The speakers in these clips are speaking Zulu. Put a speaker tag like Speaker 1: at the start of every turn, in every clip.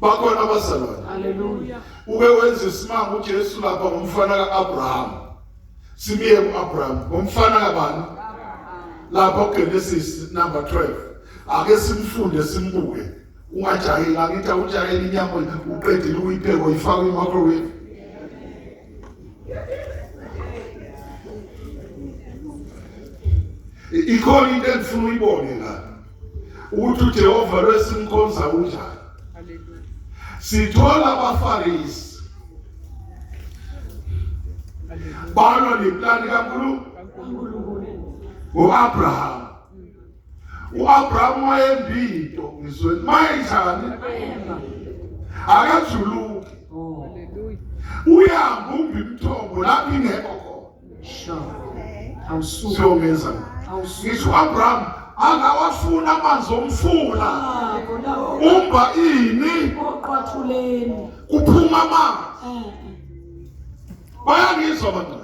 Speaker 1: Bakhona abazalwane.
Speaker 2: Hallelujah.
Speaker 1: Uke wenza isimanga uJesu lapha ngomfana kaAbraham. Simiye kuAbraham ngomfana kabani? Lapha kuGenesis number 12. Ake simfunde simbuke. Ungajaheli angithi awujaheli inyama uqedile uyipheke uyifaka kwi-microwave. Ikhona into engifuna uyibone la. Ukuthi uJehova lo esimkhonza unjani. Sithola abaFarisi balwa neplani kaNkulunkulu ngo-Abraham. U-Abraham wayembi into ngizwe mayinjani akajuluki uyamba umbi imithombo lapho ingekho khona.
Speaker 2: Sure. Awusuka.
Speaker 1: Siyongeza. Ngisho uAbraham angawafuna amanzi omfula. Umba ini?
Speaker 2: Oqwathuleni.
Speaker 1: Kuphuma amanzi. Bayangizwa abantu.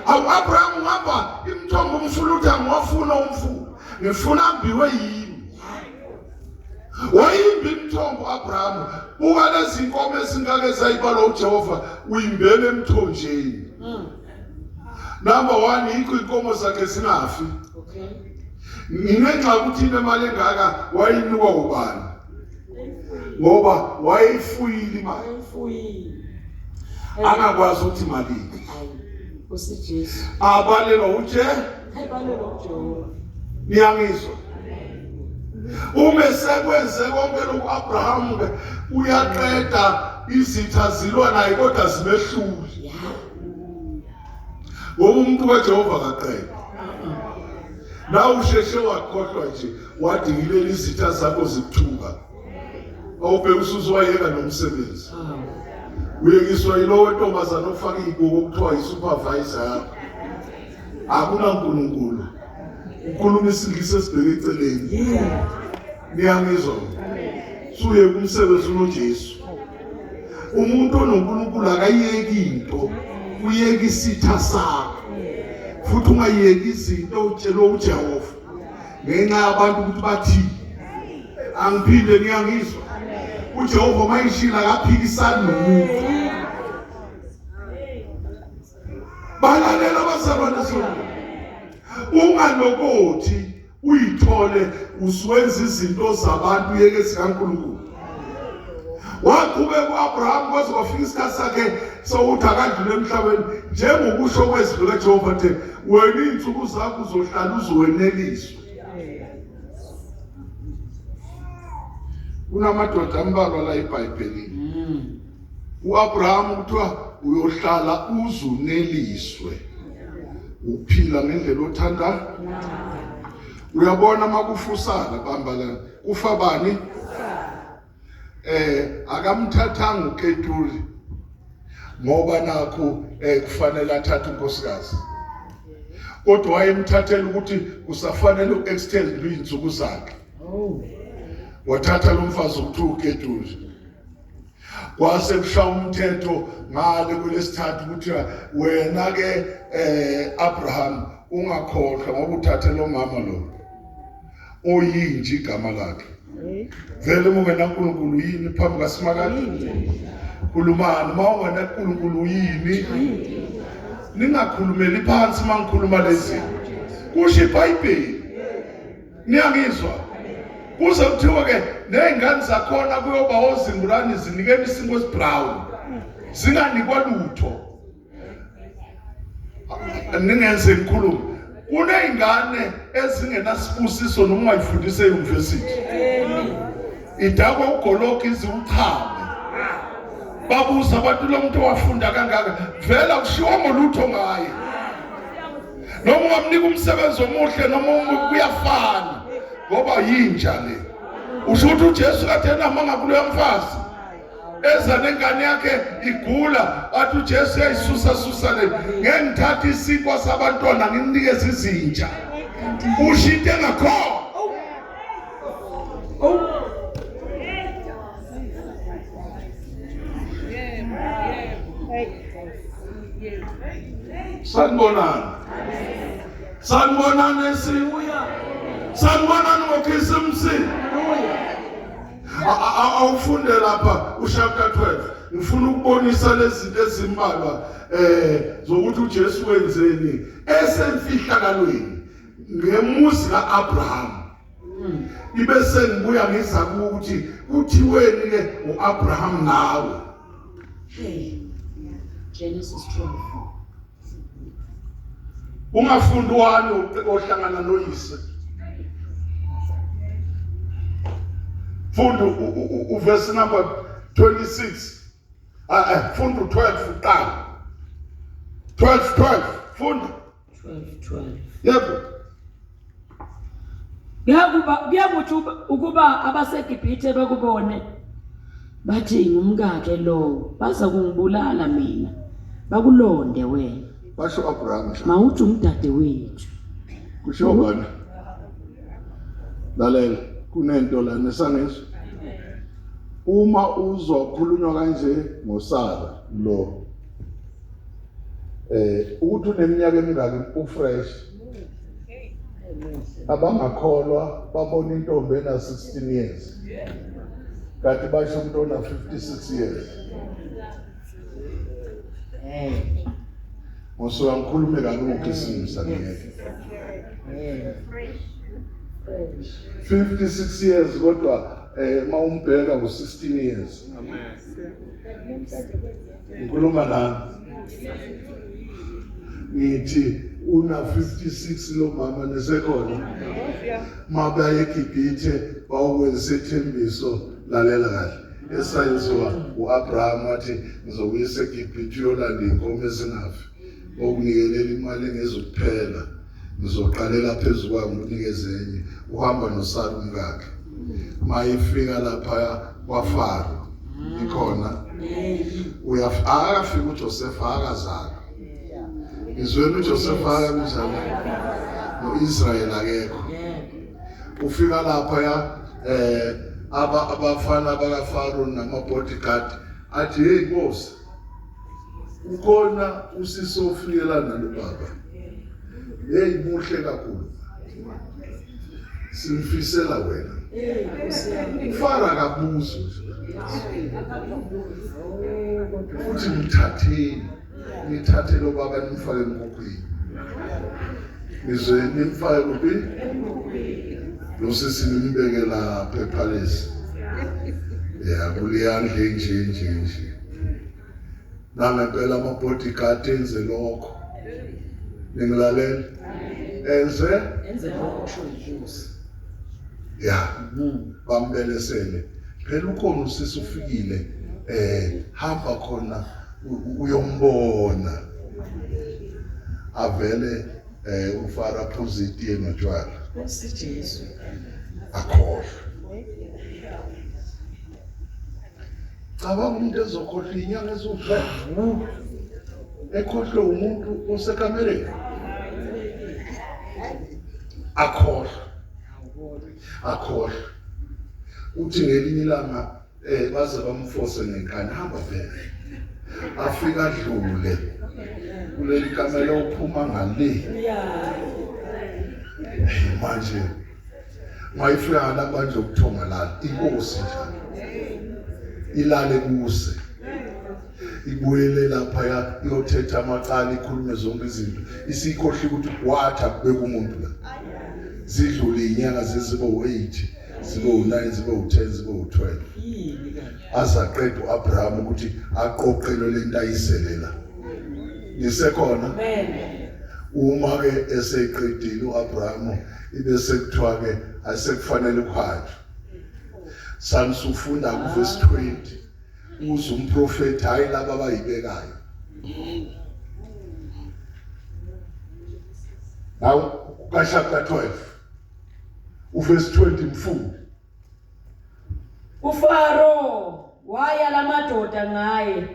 Speaker 1: Awu Abraham ungaba imithombo umfula uthi angiwafuna umfula. Ngifuna ambiwe yimi. Wayimba imithombo Abraham. Buka lezi nkomo ezingake zayibalwa uJehova uyimbele emthonjeni. Number 1 yikho inkomo zakhe zingafi.
Speaker 2: Okay.
Speaker 1: Nginenxa ukuthi inemali engaka wayinikwa ubani? Ngoba wayeyifuyile imali.
Speaker 2: Wayeyifuyile.
Speaker 1: Angakwazi ukuthi malini.
Speaker 2: Nkosi Jesu.
Speaker 1: Abalelwa uJe.
Speaker 2: Abalelwa uJehova.
Speaker 1: Niyangizwa? Uma sekwenze konke lokhu Abraham ke uyaqeda izitha zilwa naye kodwa zimehluli. Ngoba umuntu kaJehova akaqedwa. La usheshe wakhohlwa nje wadingilela izitha zakho zikuthuka. Awubheka usuzoyeka nomsebenzi. Uyekiswa yilowo ntombazana ofaka iy'buko okuthiwa yi-supervisor yakho. AkunaNkulunkulu. Ukhuluma isingisi esibheke eceleni. Niyangizwa? Suye kumsebenzi unoJesu. Umuntu onoNkulunkulu akayeki into, uyeka isitha sakho. Futhi ungayeki izinto utshelwe uJehova ngenxa yabantu ukuthi bathini. Angiphinde niyangizwa? UJehova mayishila akaphikisani nomuntu. Balalela abazalwane sona. Ungalokothi uyithole usuwenza izinto zabantu uyeke zikaNkulunkulu. Waqhubeka uAbraham kwaze kwafika isikhathi sakhe sokuthi akadlule emhlabeni njengokusho kwezwi likaJehova the wena iy'nsuku zakho uzohlala uzoweneliswa. Kunamadoda ambalwa la eBhayibhelini. UAbraham kuthiwa uyohlala uzuneliswe uphila ngendlela othanda. Uyabona makufusana bamba la kufa bani? Akamthathanga uKeturi ngoba nakho kufanele athathe unkosikazi. Kodwa wayemthathela ukuthi kusafanele uextend izinsuku zakhe. Wathatha lo mfazi okuthiwa uKeturi. Kwase kushaya umthetho ngale kulesithathu ukuthi wena ke Abraham ungakhohlwa ngoba uthathe lo mama lo oyinje igama lakhe. Vele uma ungena uNkulunkulu yini phambi kaSimakade? Khulumani uma ungena uNkulunkulu yini? Ningakhulumeli phansi uma ngikhuluma lezi. Kusho iBhayibheli. Niyangizwa? Kuze kuthiwe ke nezingane zakhona kuyoba ozimbulani zinikela isinkwa esibrown. Zinganikwa lutho. Ningenze ngikhulume. Kuney'ngane ezingenasibusiso noma ungayifundisa e-university. Idakwa ugologo ize uchame. Babuza abantu lo muntu owafunda kangaka vela kushiwo ngolutho ngaye. Noma ungamnika umsebenzi omuhle noma kuyafana ngoba yinja le. Usho ukuthi uJesu kade enamanga kuloya mfazi. Eza nengane yakhe igula athi uJesu uyayisusa susa le. Ngeke ngithathe isinkwa sabantwana ngimnikeze izinja. Usho into engakhona. Sanibonani. Sanibonani esibuya. Sanibonani ngoKhisimusi. Awufunde lapha uchapter 12. Ngifuna ukubonisa lezi zinto ezimbalwa eh zokuthi uJesu wenzeni esemfihlakalweni ngemuzi kaAbraham. Ibe sengibuya ngiza ukuthi kuthiweni ke uAbraham nawe.
Speaker 2: Hey. Genesis 12.
Speaker 1: Ungafundi wani ohlangana noyise. Funda uverse number 26. Ah eh funda u12 uqala. 12 12 funda.
Speaker 2: 12 12.
Speaker 1: Yebo.
Speaker 2: Kuyakuba kuyakuthi ukuba abaseGibhithe bakubone bathi ngumkakhe lowo baza kungibulala mina bakulonde wena.
Speaker 1: Basho Abraham.
Speaker 2: Mawuthi umdade wethu.
Speaker 1: Kusho bani? Lalela kunento la nesangizwa. Uma uzwa khulunywa kanje ngoSara lo eh ukuthi uneminyaka emingaki ufresh abangakholwa babona intombi ena 16 years kanti basho umuntu ona 56 years ngosuka ngikhulume kabi ngokhisimusi angeke 56 years kodwa eh mawumbheka u16 years amen ngikhuluma nami ngithi una 56 lo mama nisekhona mabaye eGibhithe bawukwenza isethembiso lalela kahle esayenziwa uAbraham wathi ngizokuyisa eGibhithe uyolanda inkomo ezingafi okunikelela imali engezukuphela ngizoqalela phezu kwayo ngikunikeze enye uhamba noSara umkakhe mayifika lapha kwaFaro ikhona akafika uJoseph akazalwa ngizwela uJoseph akanjalo noIsrael akekho ufika lapha ya eh aba abafana bakaFaro nama bodyguard athi hey nkosi ukhona usisi ofikela nalo baba hey muhle kakhulu simfisela wena ufara kabuzo futhi mthatheni nithathe lo baba nimfake emkhukhwini ngizwe nimfake kuphi lo sisi nimbeke lapha ephalesi ya kuleyandlu enje nje nje nangempela ama-bodyguard enze lokho ningilalela enze
Speaker 2: enze lokho kusho inkosi
Speaker 1: ya bambelesele phela ukhona usisi ufikile eh hamba khona uyombona avele eh ufara aphuze itiye notshwala
Speaker 2: Nkosi Jesu
Speaker 1: akhohlwe Cabanga umuntu ezokhohlwa inyanga eziwu-12 ekhohlwe umuntu osekamereni akhohlwe akhohlwe uthi ngelinye ilanga eh baze bamfose ngenkani hamba phela afika adlule kuleli kamelo uphuma ngale manje Mayifika ngalapha ubuthongo lala inkosi njalo ilale kuse ibuyele lapha iyothetha amacala ikhulume zonke izinto isikhohle ukuthi wathi akubeka umuntu la zidlule inyanga zizibe u8 zibe u9 zibe u10 zibe u12 azaqeda uAbraham ukuthi aqoqelwe lento ayizelela nisekhona uma ke eseqedile uAbraham ibe sekuthiwa ke asekufanele kuhanjwe sanisufunda kuvesi 20 uze umprofeti hayi laba abayibekayo now kashapter 12 uvesi 20 mfundi
Speaker 2: uFaro waya lamadoda ngaye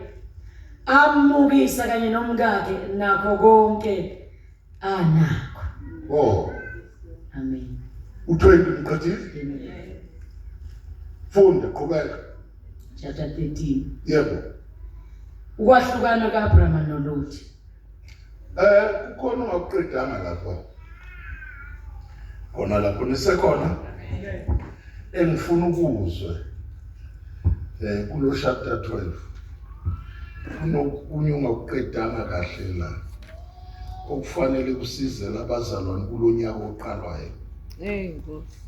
Speaker 2: amukisa kanye nomkakhe nakho konke anakho
Speaker 1: oh
Speaker 2: amen
Speaker 1: u20 ngiqedile funda qhubeka
Speaker 2: chapter 13
Speaker 1: yebo
Speaker 2: ukwahlukana kaAbraham noLoti
Speaker 1: eh kukhona ungakuqedanga lapha khona lapho nisekhona engifuna ukuzwe Eh kulo chapter 12 kunokunye ungakuqedanga kahle la okufanele kusize labazalwane kulonyaka oqalwayo.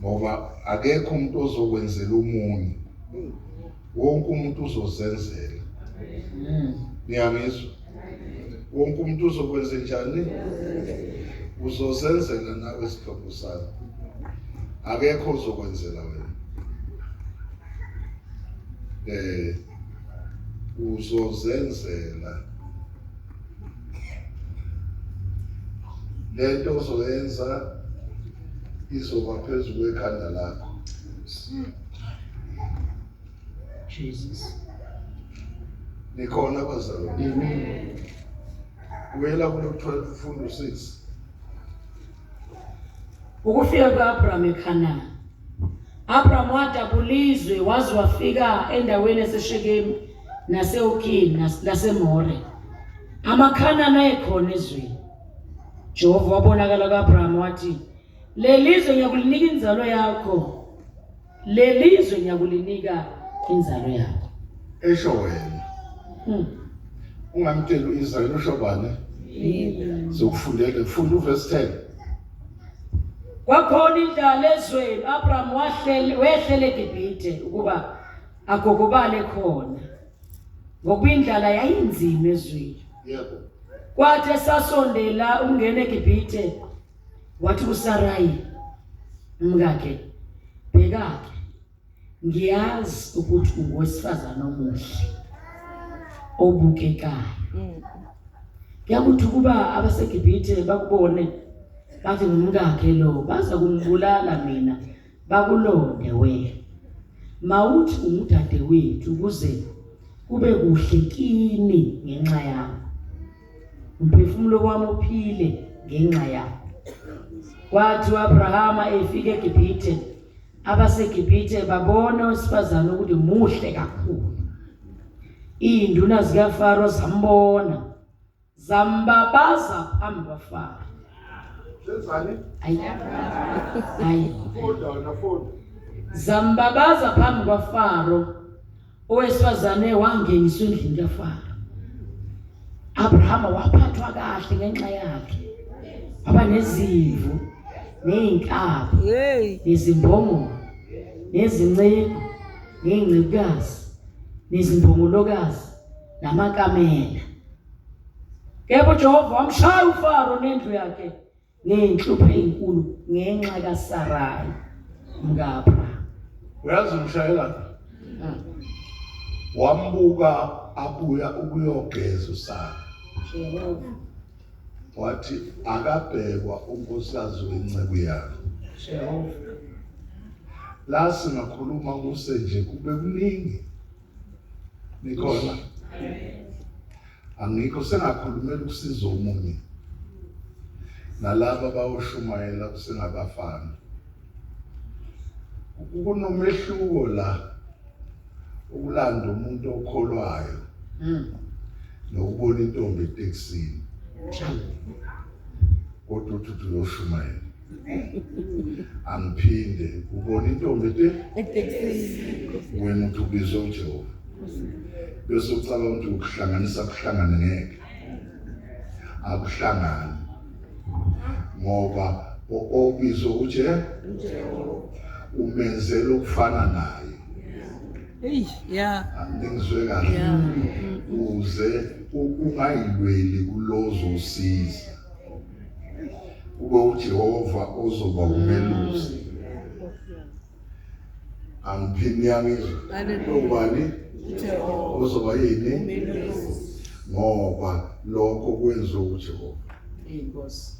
Speaker 1: Ngoba akekho umuntu ozokwenzela omunye. Wonke umuntu uzozenzela. Niyangizwa? Wonke umuntu uzokwenza njani? Uzozenzela nawe sihlobo sami. Akekho ozokwenzela wena. Eh uzozenzela lento ozoyenza izoba phezu kwekhanda lakho.
Speaker 2: Jesus.
Speaker 1: Nikhona bazalwane.
Speaker 2: Amen.
Speaker 1: Buyela kulo 12 ufunda u6.
Speaker 2: Ukufika kuka-Abraham eKhanani. Abraham wadabula izwe waze wafika endaweni yaseShekemu naseUkini naseMore. AmaKhanani ayekhona ezweni. Jehova wabonakala ku-Abraham wathi, lelizwe ngiyakulinika inzalo yakho. Lelizwe ngiyakulinika inzalo yakho.
Speaker 1: Esho wena. Ungamtsheli uIsrael usho bani? Zokufundela funda uverse 10.
Speaker 2: Kwakhona indlala ezweni, Abraham wahlele wehlela eGibhithe ukuba agogobale khona. Ngokuba indlala yayinzima ezweni.
Speaker 1: Yebo.
Speaker 2: Kwathi esasondela ukungena eGibhithe wathi kuSarayi umkakhe, bheka-ke ngiyazi ukuthi ungowesifazane omuhle obukekayo. Kuyakuthi ukuba abaseGibhithe bakubone bathi ngumkakhe lo, baza kungibulala mina bakulonde wena. Mawuthi ungudadewethu ukuze kube kuhle kini ngenxa yami. Umphefumulo wami uphile ngenxa yakho. Kwathi uAbrahama efika eGibhithe, abaseGibhithe babona owesifazane ukuthi muhle kakhulu. Iy'nduna zikaFaro zambona, zambabaza phambi kwaFaro.
Speaker 1: Senzani?
Speaker 2: Ayi. Ayi.
Speaker 1: Funda wena funda.
Speaker 2: Zambabaza phambi kwaFaro. Owesifazane wangeniswa endlini kaFaro. Abrahama waphathwa kahle ngenxa yakhe. Waba nezimvu, nezinkabi, nezimbongolo, nezinceku, nezincekukazi, nezimbongolokazi, namakamela. Kepha uJehova wamshaya uFaro nendlu yakhe ngey'nhlupho ey'nkulu ngenxa kaSarayi umka-Abraham.
Speaker 1: Uyazi umshayelana wambuka abuya ukuyogeza uSara.
Speaker 2: Jehova.
Speaker 1: Wathi akabhekwa unkosikazi wenceku yami.
Speaker 2: Jehova.
Speaker 1: La singakhuluma kuse nje kube kuningi. Nikhona? Angikho sengakhulumela ukusiza omunye. Nalaba bawushumayela kusengabafana. Kunomehluko la ukulanda umuntu okholwayo nokubona intombi etekisini. Kodwa uthi uyoshumayela. Angiphinde ubona intombi
Speaker 3: etekisini.
Speaker 1: Wena uthi ubizwe uJehova. Bese ucabanga ukuthi ukuhlanganisa kuhlangane ngeke. Akuhlangani. Ngoba obizwe uJehova umenzela ukufana naye.
Speaker 3: Hey, yeah.
Speaker 1: Ngizwe kahle. Uze ungayilweli kulozo usiza. Kube uJehova ozoba umelusi. Angiphindi ngiyangizwa. Ubani? Uzoba yini? Ngoba lokho kwenziwa uJehova.
Speaker 2: Inkosi.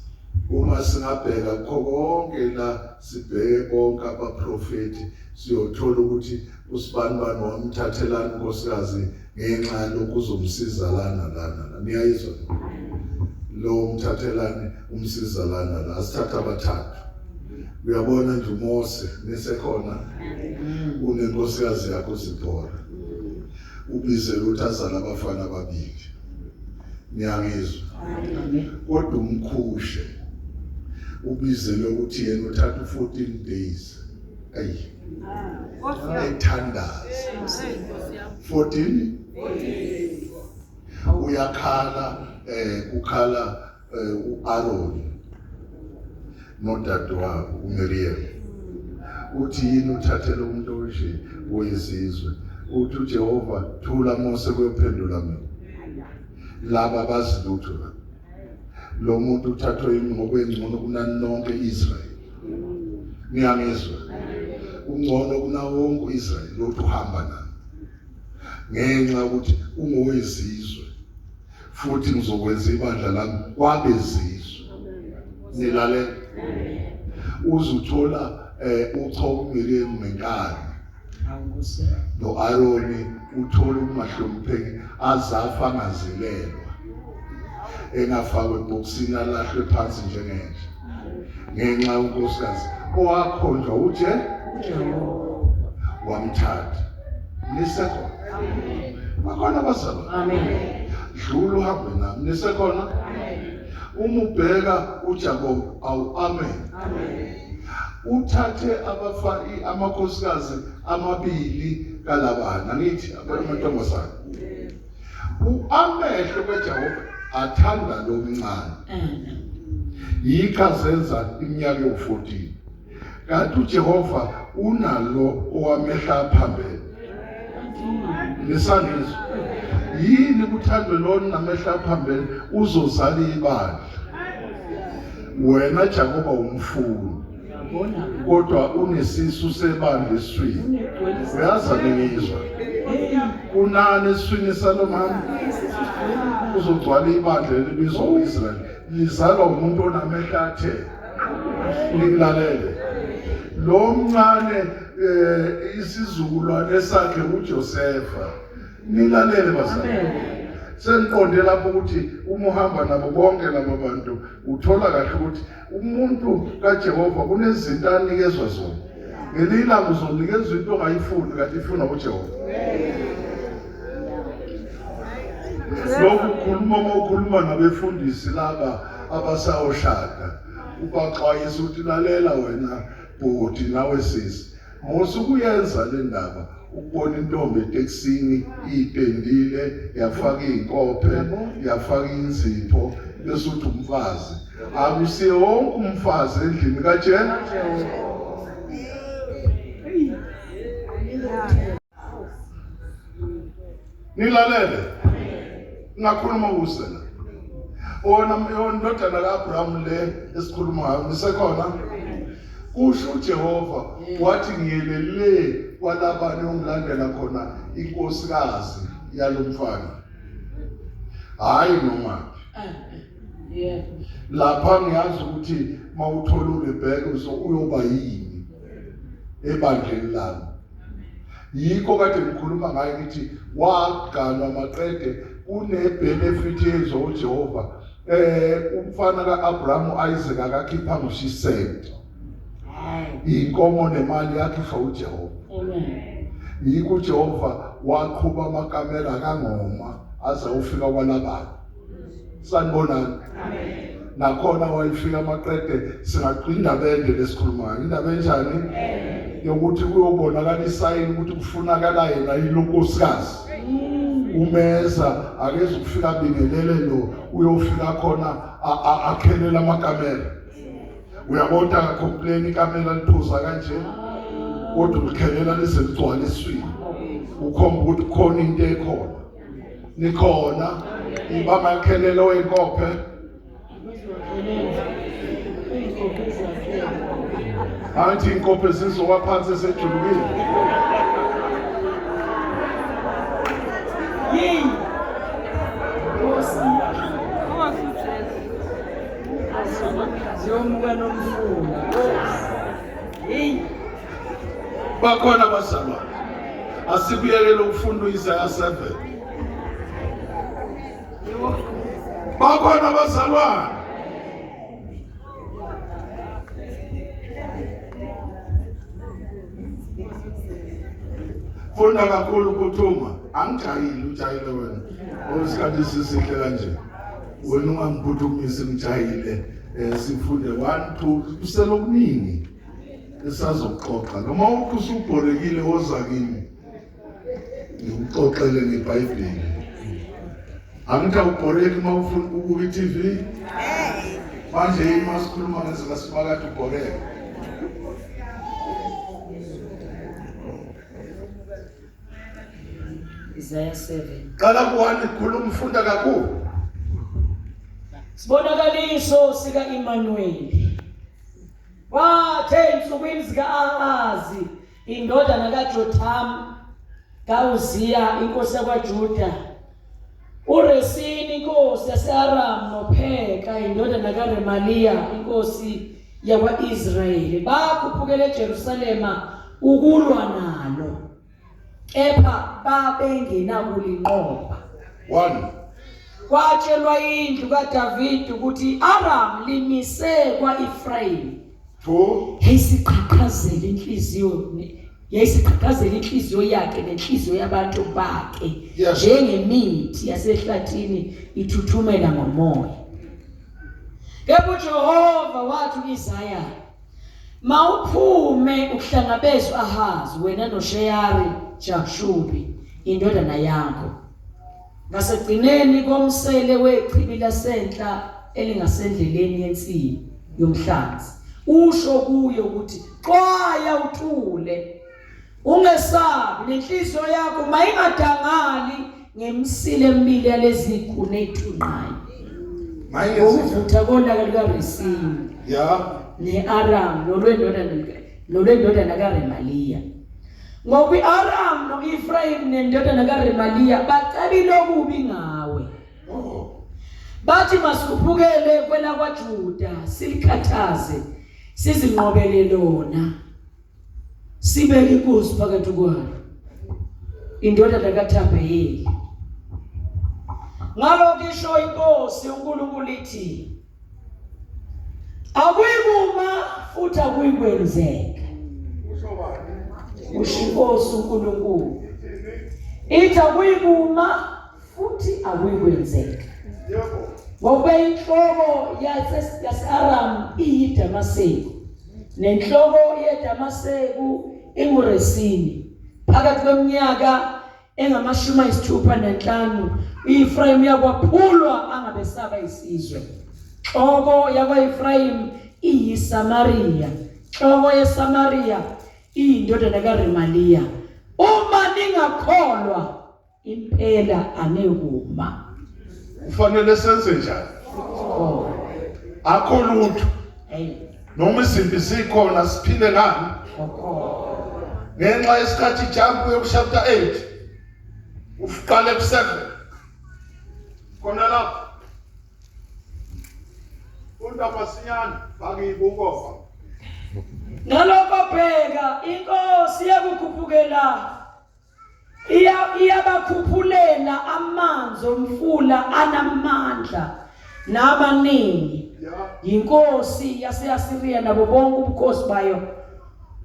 Speaker 1: Uma singabheka kho konke la sibheke bonke abaprofeti siyothola ukuthi usibanibani wamthathelani unkosikazi ngenxa yalokhu uzomsiza lana lana la. Niyayizwa? Lo umthathelani umsiza lana la. Asithatha abathathu. Uyabona nje uMose nisekhona unenkosikazi yakho uZipora. Ubizele ukuthi azale abafana ababili. Niyangizwa? Kodwa umkhushe ubizelwe ukuthi yena uthatha u14 days. Ey. Ethandaza. 14 uyakhala eh kukhala eh, uAaron nodadewabo uMiriam uthi yini uthathele umuntu onje wezizwe uthi uJehova thula Mose kuyophendula mina laba bazi lutho la lo muntu uthathwe yimi ngoba engcono kunani nonke Israel niyangizwa ungcono kunawo wonke uIsrael lothu uhamba nami ngenxa ukuthi ungowezizwe futhi ngizokwenza ibandla lami kwabezizwe nilalela uzuthola eh uchoka uMiriam ngenkani no-Aroni uthola ukungahlonipheki azafa angazilelwa engafakwe ebhokisini alahlwe phansi njengenja ngenxa yonkosikazi owakhonjwa uje wamthatha nisekhona bakhona abazalwane
Speaker 2: Amen.
Speaker 1: Dlula uhambe nami nisekhona uma ubheka uJakobe awu amen uthathe abafa amakhosikazi amabili kaLabani angithi amantombazane amehlo kaJehova athanda lo mncane yikho azenza iminyaka ewu-14 kanti uJehova unalo owamehla aphambene nisangizwa yini kuthandwe lona namehla aphambene uzozala ibandla wena Jakoba umfuni kodwa unesisu sebandla eswini uyazi ngizwa kunani eswini salomama uzogcwala ibandla elibizwa uIsrael lizalwa umuntu onamehla athe ningilalele lo mncane eh isizukulwane sakhe uJosefa nilalele bazalwane sengiqonde lapho ukuthi uma uhamba nabo bonke laba bantu uthola kahle ukuthi umuntu kaJehova kunezinto anikezwa zona ngelinye ilanga uzonikezwa into ongayifuni kanti ifuna uJehova lokhu kukhuluma uma ukhuluma nabefundisi laba abasayoshada ubaxwayisa ukuthi lalela wena bhuti nawe sisi musa ukuyenza le ndaba ukubona intombi etekisini ipendile yafaka izinkophe yafaka inzipho bese uthi umfazi akusiye wonke umfazi endlini kaJehova Nilalele. Ngakhuluma kuze la. Wona indodana kaAbraham le esikhuluma ngayo nisekhona? Kusho uJehova wathi ngiyelele kwalabani ongilandela khona inkosikazi yalomfana. Hayi noma
Speaker 2: Yeah.
Speaker 1: Lapha ngiyazi ukuthi mawuthola uRebecca uyoba yini ebandleni lami. Yikho kade ngikhuluma ngaye ngithi waganwa maqede kune-benefit yezwa uJehova eh umfana kaAbraham uIsaac akakhipha ngisho isenti inkomo nemali yakhishwa uJehova
Speaker 2: Amen.
Speaker 1: Yikho uJehova waqhuba amakamela kangoma aze ufika kwaLabani Sanibonani. Nakhona wayifika maqede singaqina indaba ende lesikhulumayo. Indaba enjani? Yokuthi kuyobonakala isayini ukuthi kufunakala yena ilonkosikazi. Umeza akeze ukufika bingelele lo uyofika khona akhelela amakamela. Uyabona akacomplain ikamela liphuza kanje. Kodwa ulikhelela lize ligcwale eswini. Ukhomba ukuthi kukhona into ekhona. Nikhona ibamakhelelo wenkophe Angithi inkophe zizowa phansi esejulukile.
Speaker 2: Yey. Ziyomuka nomfula. Hey.
Speaker 1: Bakhona abazalwane. Asikuyekele ukufunda uIsaya 7. Bakhona abazalwane. Funda kakhulu kuthuma. Angijayile ujayile wena. Osikhathi sisihle kanje. Wena ungangiphuthumisi ngijayile. Eh sifunde 1 2 kuselokuningi. Esazoxoxa noma ukho usubhorekile woza kimi. Ngikuxoxele ngeBhayibheli. Angithi awubhoreki uma ufuna ukubuka i-TV? Manje yini uma sikhuluma ngezikasimakade ubhoreke?
Speaker 2: Isaiah 7.
Speaker 1: Qala ku-1 khuluma ufunda kakhulu.
Speaker 2: Sibonakaliso sika-Immanueli. Kwathe ensukwini zika-Ahazi indodana kaJothamu kaUziya inkosi yakwaJuda uResini inkosi yase-Aramu noPheka indodana kaRemaliya inkosi yakwa-Israyeli bakhuphukela eJerusalema ukulwa nalo kepha babengenakulinqoba.
Speaker 1: 1
Speaker 2: Kwatshelwa indlu kaDavide ukuthi i-Aramu limise kwa-Efrayimi.
Speaker 1: 2
Speaker 2: Yayisiqhaqhazela inhliziyo yayisiqhaqhazela inhliziyo yakhe nenhliziyo yabantu bakhe njengemithi yasehlathini ithuthumela ngomoya. Kepha uJehova wathi ku-Isaya, Mawuphume ukuhlangabeza u-Ahazi wena noSheyari Jashubi indodana yakho ngasegcineni komsele wechibi lasenhla elingasendleleni yensimu yomhlanzi usho kuye ukuthi xwaya uthule Ungesabi, nenhliziyo yakho mayingadangali ngemisila emibili yalezi zikhuni ey'thunqayo. Ngokuvutha kolaka lukaResini
Speaker 1: ya
Speaker 2: ne-Aramu nolwendodana nolwendodana kaRemaliya. Ngoba i-Aramu no-Efrayimi nendodana kaRemaliya bacebile okubi ngawe.
Speaker 1: Oh.
Speaker 2: Bathi masikhuphukele kwelakwaJuda silikhathaze sizinqobele lona. Sibeke inkosi phakathi kwalo. Indodana kaThabheyeli. Ngalokho isho inkosi uNkulunkulu ithi akuyikuma futhi akuyikwenzeka. Usho inkosi uNkulunkulu. Ithi akuyikuma futhi akuyikwenzeka.
Speaker 1: Yebo.
Speaker 2: Ngoba inhloko yase-Aramu iyiDamaseku, nenhloko yeDamaseku inguResini. Phakathi kweminyaka engamashumi 65 u-Efrayimi uyakwaphulwa angabesaba isizwe. Nhloko yakwa-Efrayimi iyiSamariya, nhloko yeSamariya iyindodana kaRemaliya. Uma ningakholwa Impela anekuma.
Speaker 1: Kufanele senze njani?
Speaker 2: Oh.
Speaker 1: Akho lutho.
Speaker 2: Hey.
Speaker 1: Noma izimpi zikhona siphile ngani? Ngenxa yesikhathi jump uye ku-chapter 8. Uqale ku-7. Khona lapho. Funda masinyane bakibukofa.
Speaker 2: Ngalokho bheka inkosi yakukhuphukela Iyabakhuphulela amanzi omfula anamandla namaningi. Yinkosi yaseAsiriya nabo bonke ubukhosi bayo.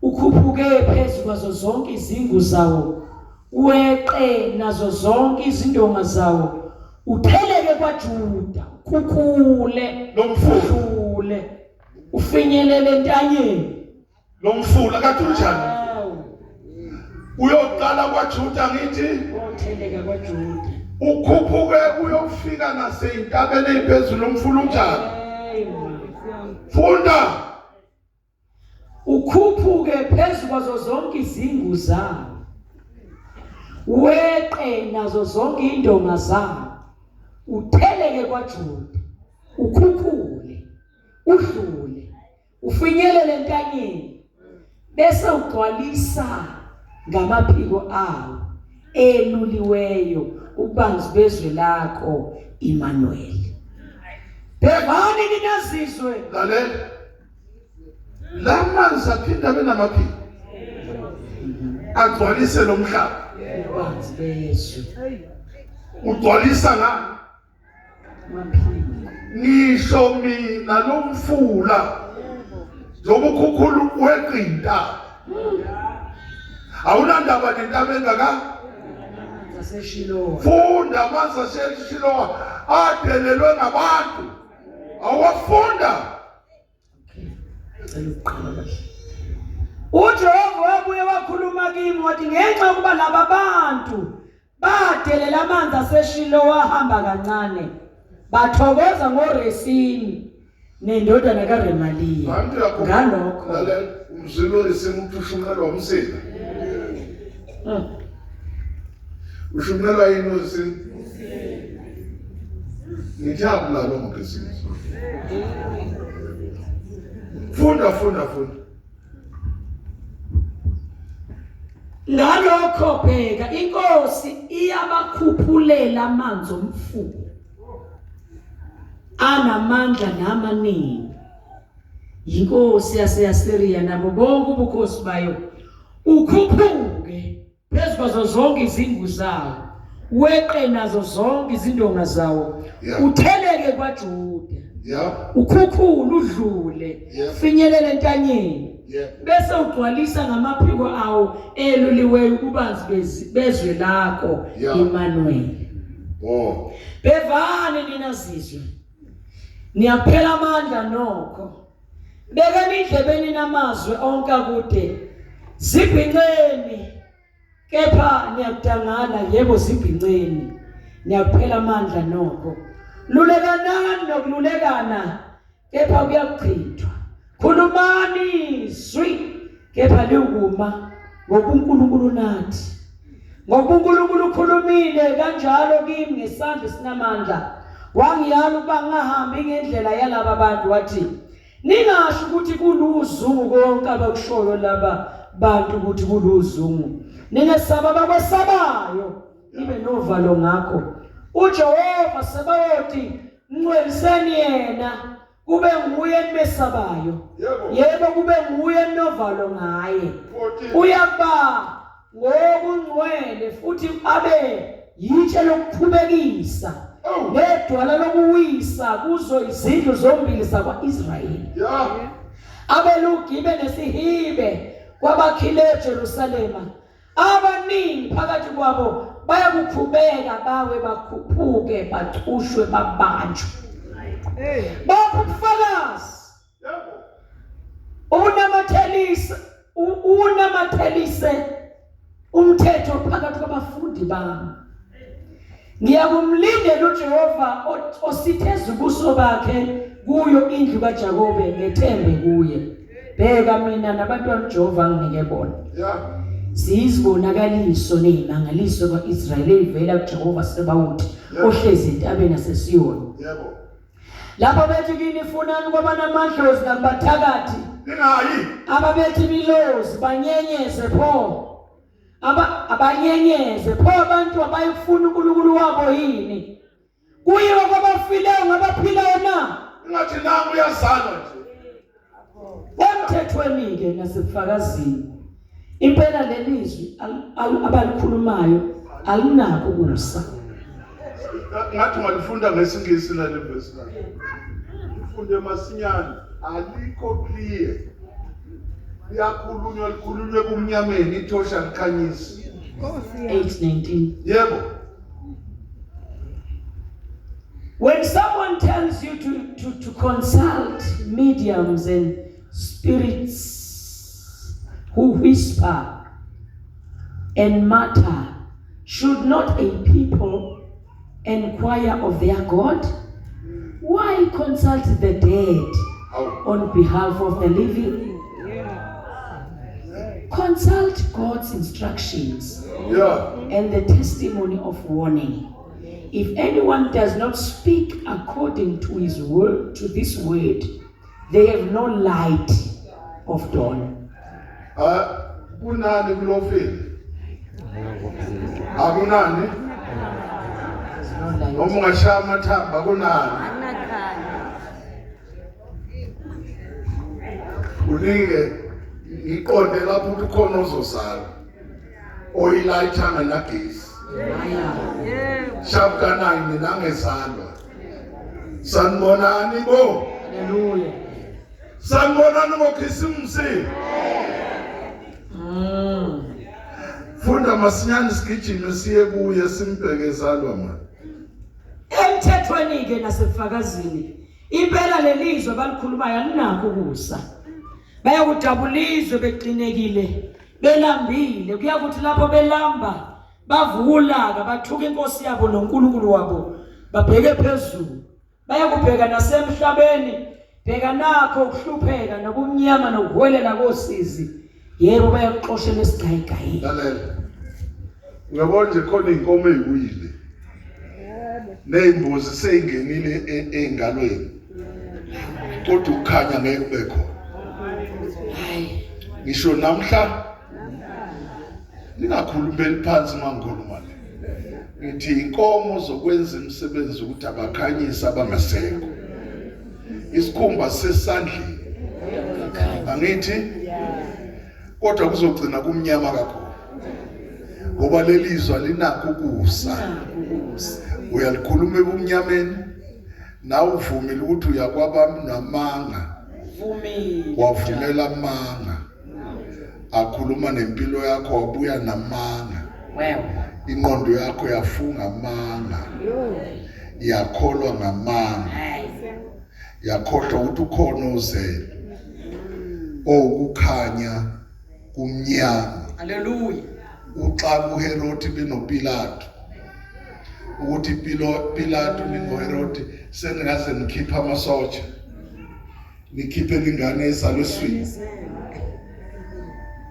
Speaker 2: Ukhuphuke phezu kwazo zonke izingu zawo, weqe nazo zonke izindonga zawo, utheleke kwaJuda, ukhukhule
Speaker 1: lo mfula,
Speaker 2: udlule, ufinyelele entanyeni.
Speaker 1: Lo mfula kade unjani? Uyoqala kwaJuda ngithi
Speaker 2: otheleka kwaJuda.
Speaker 1: Ukhuphuke uyofika naseyintabeni eziphezulu umfula unjani? Funda.
Speaker 2: Ukhuphuke phezu kwazo zonke izingu zawo. Weqe nazo zonke indonga zawo. Utheleke kwaJuda. Ukhukhule. Udlule. Ufinyelele entanyeni bese ugcwalisa ngamaphiko awo eluliweyo ububanzi bezwe lakho Emmanuel. Bhekani ninazizwe.
Speaker 1: Lalela. La manzi aphinda abe namaphiko. Agcwalise lo mhlaba.
Speaker 2: Ububanzi bezwe.
Speaker 1: Ugcwalisa ngani? Ngisho mina lo mfula njengoba ukhukhulu weqa intaba awunandaba nentaba engaka funda amanzi aseshilowa adelelwe ngabantu awafunda
Speaker 2: Cela ukuqala kahle. UJehova wabuye wakhuluma kimi wathi ngenxa yokuba laba bantu badelela amanzi aseShilo wahamba kancane bathokoza ngoResini nendodana kaRemaliya ngalokho
Speaker 1: umzwile uResini ukuthi ushunqelwa umsila ushunqelwa yini uResini ngithi abulalo ngoResini funda funda funda
Speaker 2: Ngalokho bheka inkosi iyabakhuphulela amanzi omfula anamandla namaningi yinkosi yaseAsiriya nabo bonke ubukhosi bayo ukhuphuke phezu kwazo zonke izingu zawo weqe nazo zonke izindonga zawo utheleke kwaJuda ukhukhule udlule finyelele entanyeni bese ugcwalisa ngamaphiko awo eluliweyo ububanzi bezwe lakho Emmanuel
Speaker 1: oh
Speaker 2: bevani nina zizwe niyaphela amandla nokho Bekani indlebeni namazwe onke akude. Zibhinceni kepha niyakudangala yebo zibhinceni. Niyakuphela amandla nokho. Lulekanani nokululekana kepha kuyakuchithwa. Khulumani izwi kepha liwukuma ngoba uNkulunkulu nathi. Ngoba uNkulunkulu ukhulumile kanjalo kimi ngesandla esinamandla, wangiyala ukuba ngingahambi ngendlela yalaba bantu, wathi, Ningasho ukuthi kuluzungu konke abakushoyo laba bantu ukuthi kuluzungu. Ningesaba abakwesabayo, nibe novalo ngakho. UJehova Sebawoti, mngcweliseni yena kube nguye enimesabayo yebo kube nguye eninovalo ngaye uyakuba ngokungcwele futhi abe yitshe lokukhubekisa
Speaker 1: oh.
Speaker 2: nedwala lokuwisa kuzo izindlu zombili zakwa-Israyeli abe lugibe nesihibe kwabakhile eJerusalema Abaningi phakathi kwabo bayakukhubeka bawe bakhuphuke bacushwe babanjwe. Bapha ubufakazi. Unamathelisa unamathelise umthetho phakathi kwabafundi bami. Ngiyakumlindela uJehova ositheza ubuso bakhe kuyo indlu kaJakobe ngethembe kuye. Bheka mina nabantwana uJehova anginike bona.
Speaker 1: Yeah.
Speaker 2: Siyizibonakaliso nezimangaliso kwa-Israyeli eyivela kuJehova Sebawoti ohlezi entabeni yaseSiyoni.
Speaker 1: Yebo.
Speaker 2: Lapho bethi kini funani kwabanamadlozi nakubathakathi.
Speaker 1: Ningayi.
Speaker 2: Ababethi imilozi banyenyeze pho. Aba abanyenyeze pho abantu abayifuna uNkulunkulu wabo yini? Kuyiwa kwabafileyo ngabaphilayo na?
Speaker 1: Ingathi nangu uyazalwa nje.
Speaker 2: Emthethweni ke nasebufakazini impela lelizwi abalikhulumayo alinakho ukusa.
Speaker 1: Ngathi ungalifunda ngesiNgisi lale verse la. Ufunde masinyane alikho clear. Liyakhulunywa likhulunywe ebumnyameni ithosha likhanyisi.
Speaker 2: 8:19
Speaker 1: Yebo.
Speaker 2: When someone tells you to consult mediums and spirits who whisper and mutter, should not a people inquire of their God? Why consult the dead on behalf of the living? Consult God's instructions and the testimony of warning. If anyone does not speak according to his word, to this word, they have no light of dawn.
Speaker 1: Kunani kulofile? Akunani? Noma ungashaya amathambo akunani? Kuningi ngiqonde lapho ukuthi ukhona ozozala oyilayitha ngenagesi. Sharp ka-9 nangezalwa. Sanibonani bo.
Speaker 2: Hallelujah.
Speaker 1: Sanibonani ngoKhisimusi. Funda masinyane sigijime siye kuye simbheke ezalwa manje.
Speaker 2: Emthethweni ke nasebufakazini impela lelizwe abalikhulumayo alinakho ukusa. Bayakudabula izwe bexinekile, belambile. Kuyakuthi lapho belamba bavukulaka, bathuka inkosi yabo noNkulunkulu wabo, babheke phezulu. Bayakubheka nasemhlabeni, bheka nakho ukuhlupheka nobumnyama nokuhwelela kosizi. Yebo, bayakuxoshela esigayigayini.
Speaker 1: Lalela. Uyabona nje khona izinkomo eziwile. Nezimbuzi seyingenile eingalweni. Kodwa ukukhanya ngeke kube khona.
Speaker 2: Hayi.
Speaker 1: Ngisho namhla ningakhulumeli phansi mangikhuluma le. Ngithi inkomo zokwenza imisebenzi ukuthi abakhanyise abangasekho. Isikhumba sesandleni. Angithi kodwa kuzogcina kumnyama kakhulu. Ngoba leli zwa linakho ukusa. Uyalikhuluma ebumnyameni nawe uvumile ukuthi uyakwabami namanga.
Speaker 2: Vumile.
Speaker 1: Wavumela amanga. Akhuluma nempilo yakho wabuya namanga.
Speaker 2: Wewe.
Speaker 1: Ingqondo yakho yafunga amanga. Yakholwa ngamanga.
Speaker 2: Hayi.
Speaker 1: Yakhohlwa ukuthi ukhona ozele. Owukukhanya kumnyama.
Speaker 2: Hallelujah.
Speaker 1: Uxaka uHerodi benoPilato. Ukuthi Pilato ningoHerodi seningaze nikhipha amasotsha. Nikhiphe ingane ezalwe eswini.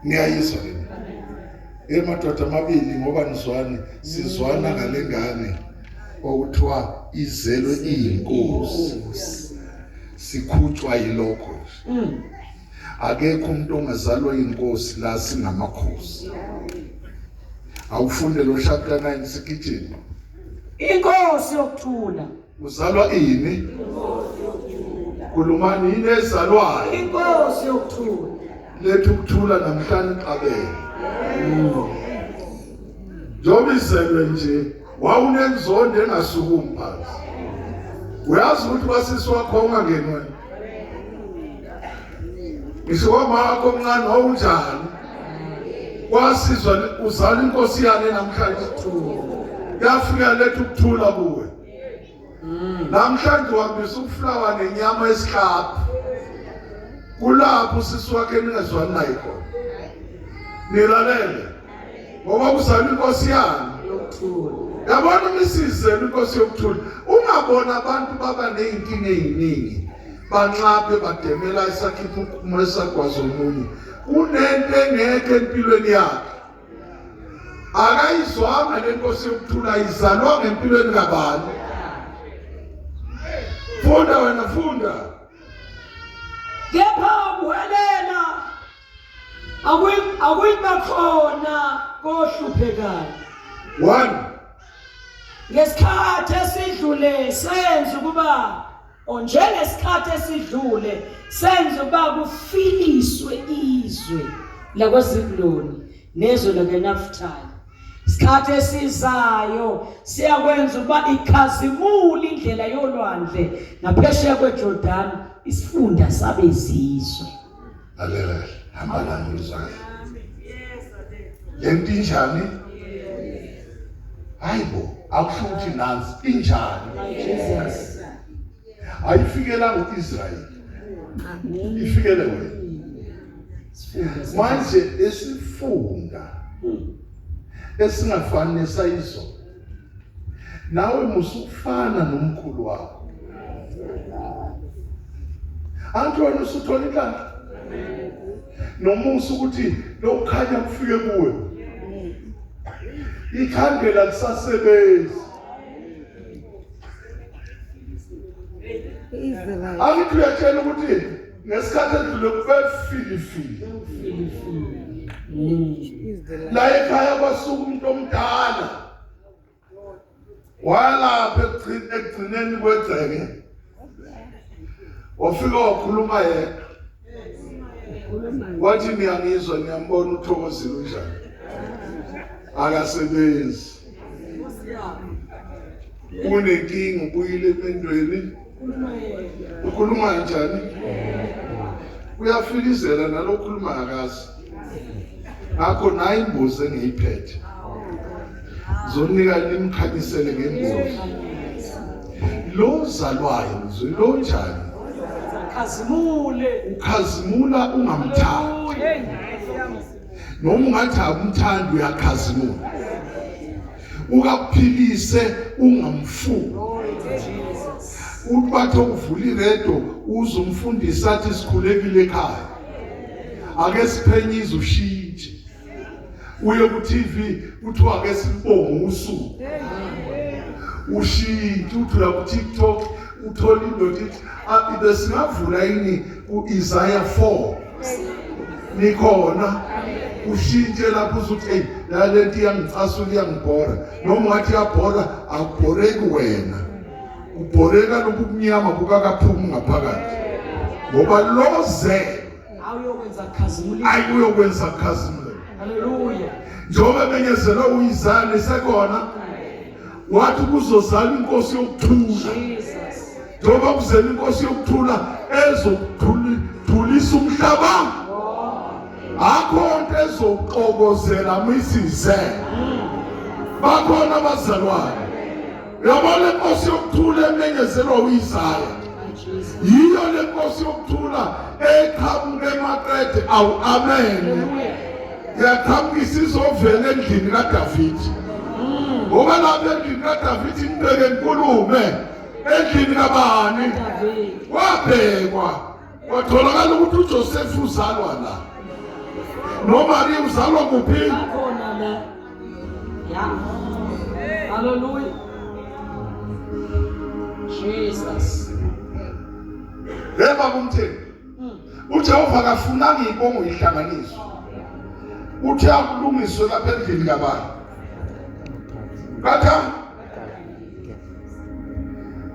Speaker 1: Niyayizwa le. Emadoda amabili ngoba nizwane sizwana ngalengane okuthiwa izelwe iyinkosi. Sikhutshwa yilokho. Akekho umuntu ongazalwa inkosi la singamakhosi. Awufunde lo chapter 9 sigijima.
Speaker 2: Inkosi yokuthula.
Speaker 1: Uzalwa ini? Khulumani yini ezalwayo?
Speaker 2: Inkosi yokuthula.
Speaker 1: Letha ukuthula namhlanje xabene. Njengoba izelwe nje wawunenzondo engasukumi phansi. Uyazi ukuthi wasisi wakho ungangeni wena. Ngisho kwamama wakho omncane wawunjani? Wasizwa uzala inkosi yane namhlanje. Yafika letha ukuthula kuwe. Namhlanje wambisa ukuflawa nenyama esihlaphu. Kulapho usisi wakhe ningezwani naye khona. Nilalele. Ngoba kuzalwa inkosi yani.
Speaker 2: Yokuthula.
Speaker 1: Yabona uma isizele inkosi yokuthula, ungabona abantu baba nezinkinga eziningi. Banxaphe bademela isakhipha ukuma esagwaza omunye. Kunento engekho empilweni yakhe. Akayizwanga lenkosi yokuthula izalwa ngempilweni kabani. Funda wena funda.
Speaker 2: Kepha ukuhelela akuyiba khona kohluphekayo.
Speaker 1: 1
Speaker 2: Ngesikhathi esidlule senza ukuba njengesikhathi esidlule senza ukuba kufiliswe izwe lakwaZebuloni nezwe lakwaNaftali. Isikhathi esizayo siyakwenza ukuba ikhazimule indlela yolwandle ngaphesheya kweJordani, isifunda sabezizwe.
Speaker 1: Lalela, hamba nami uzwayo. Lento injani? Hayibo, akusho ukuthi nansi injani?
Speaker 2: Jesus.
Speaker 1: Ayifikelanga uIsrael. Ifikele wena. Manje esifunda esingafani nesayizolo. Nawe musukufana nomkhulu wakho. Angithi wena usuthola inhlanhla. Nomusa ukuthi lokukhanya kufike kuwe. Ikhandlela lisasebenzi. Angithi uyatshela ukuthi ngesikhathi edlule kube filifili. La ekhaya kwasuka umuntu omdala. Walapha ekugcineni kwegceke. Wafika wakhuluma yedwa. Wathi niyangizwa niyambona uthokozile unjani. Akasebenzi. Unenkinga ubuyile emendweni. Ukhuluma kanjani? Uyafilizela nalokhuluma akazi. Ngakho nayi imbuzi engiyiphethe. Zonika nimkhanyisele ngembuzi. Lo zalwayo, lo njani?
Speaker 2: Khazimule.
Speaker 1: Ukhazimula ungamthandi. Noma ungathi akumthandi uyakhazimula. Ukakuphilise ungamfuni. Uthi bathi ukuvula iredo uze umfundisi athi sikhulekile ekhaya. Ake siphenyize ushintshe. Uye ku TV kuthiwa ake sibonge usuku. Ushintshe uthi uya ku TikTok uthola indoda ithi ah, besingavula yini ku-Isaiah 4 nikhona ushintshe lapho uzuthi hey la lento iyangicasula iyangibhora noma ungathi iyabhora akubhoreki wena ubhoreka lokhu kumnyama kukakaphumi ngaphakathi ngoba loze
Speaker 2: awuyokwenza khazimule
Speaker 1: ayi uyokwenza khazimule
Speaker 2: haleluya
Speaker 1: njengoba emenyezelwe uyizani sekhona wathi kuzozala inkosi yokuthula njengoba kuzela inkosi yokuthula ezokuthulisa umhlaba akho nto ezoxokozela misize bakhona abazalwane uyabona inkosi yokuthula emenyezelwa uIsaya yiyo le nkosi yokuthula eqhamuka emaqede awu amen yaqhamuka isizovela endlini kaDavide ngoba lapha endlini kaDavide ngibheke nkulume endlini kabani wabhekwa kwatholakala ukuthi uJoseph uzalwa la noMaria uzalwa kuphi
Speaker 2: Bakhona la. Ya. Hallelujah. Jesus.
Speaker 1: Yeba kumthembu uJehova akafunanga ibongo ihlanganiswe uthe akulungiswe lapha endlini kabani katha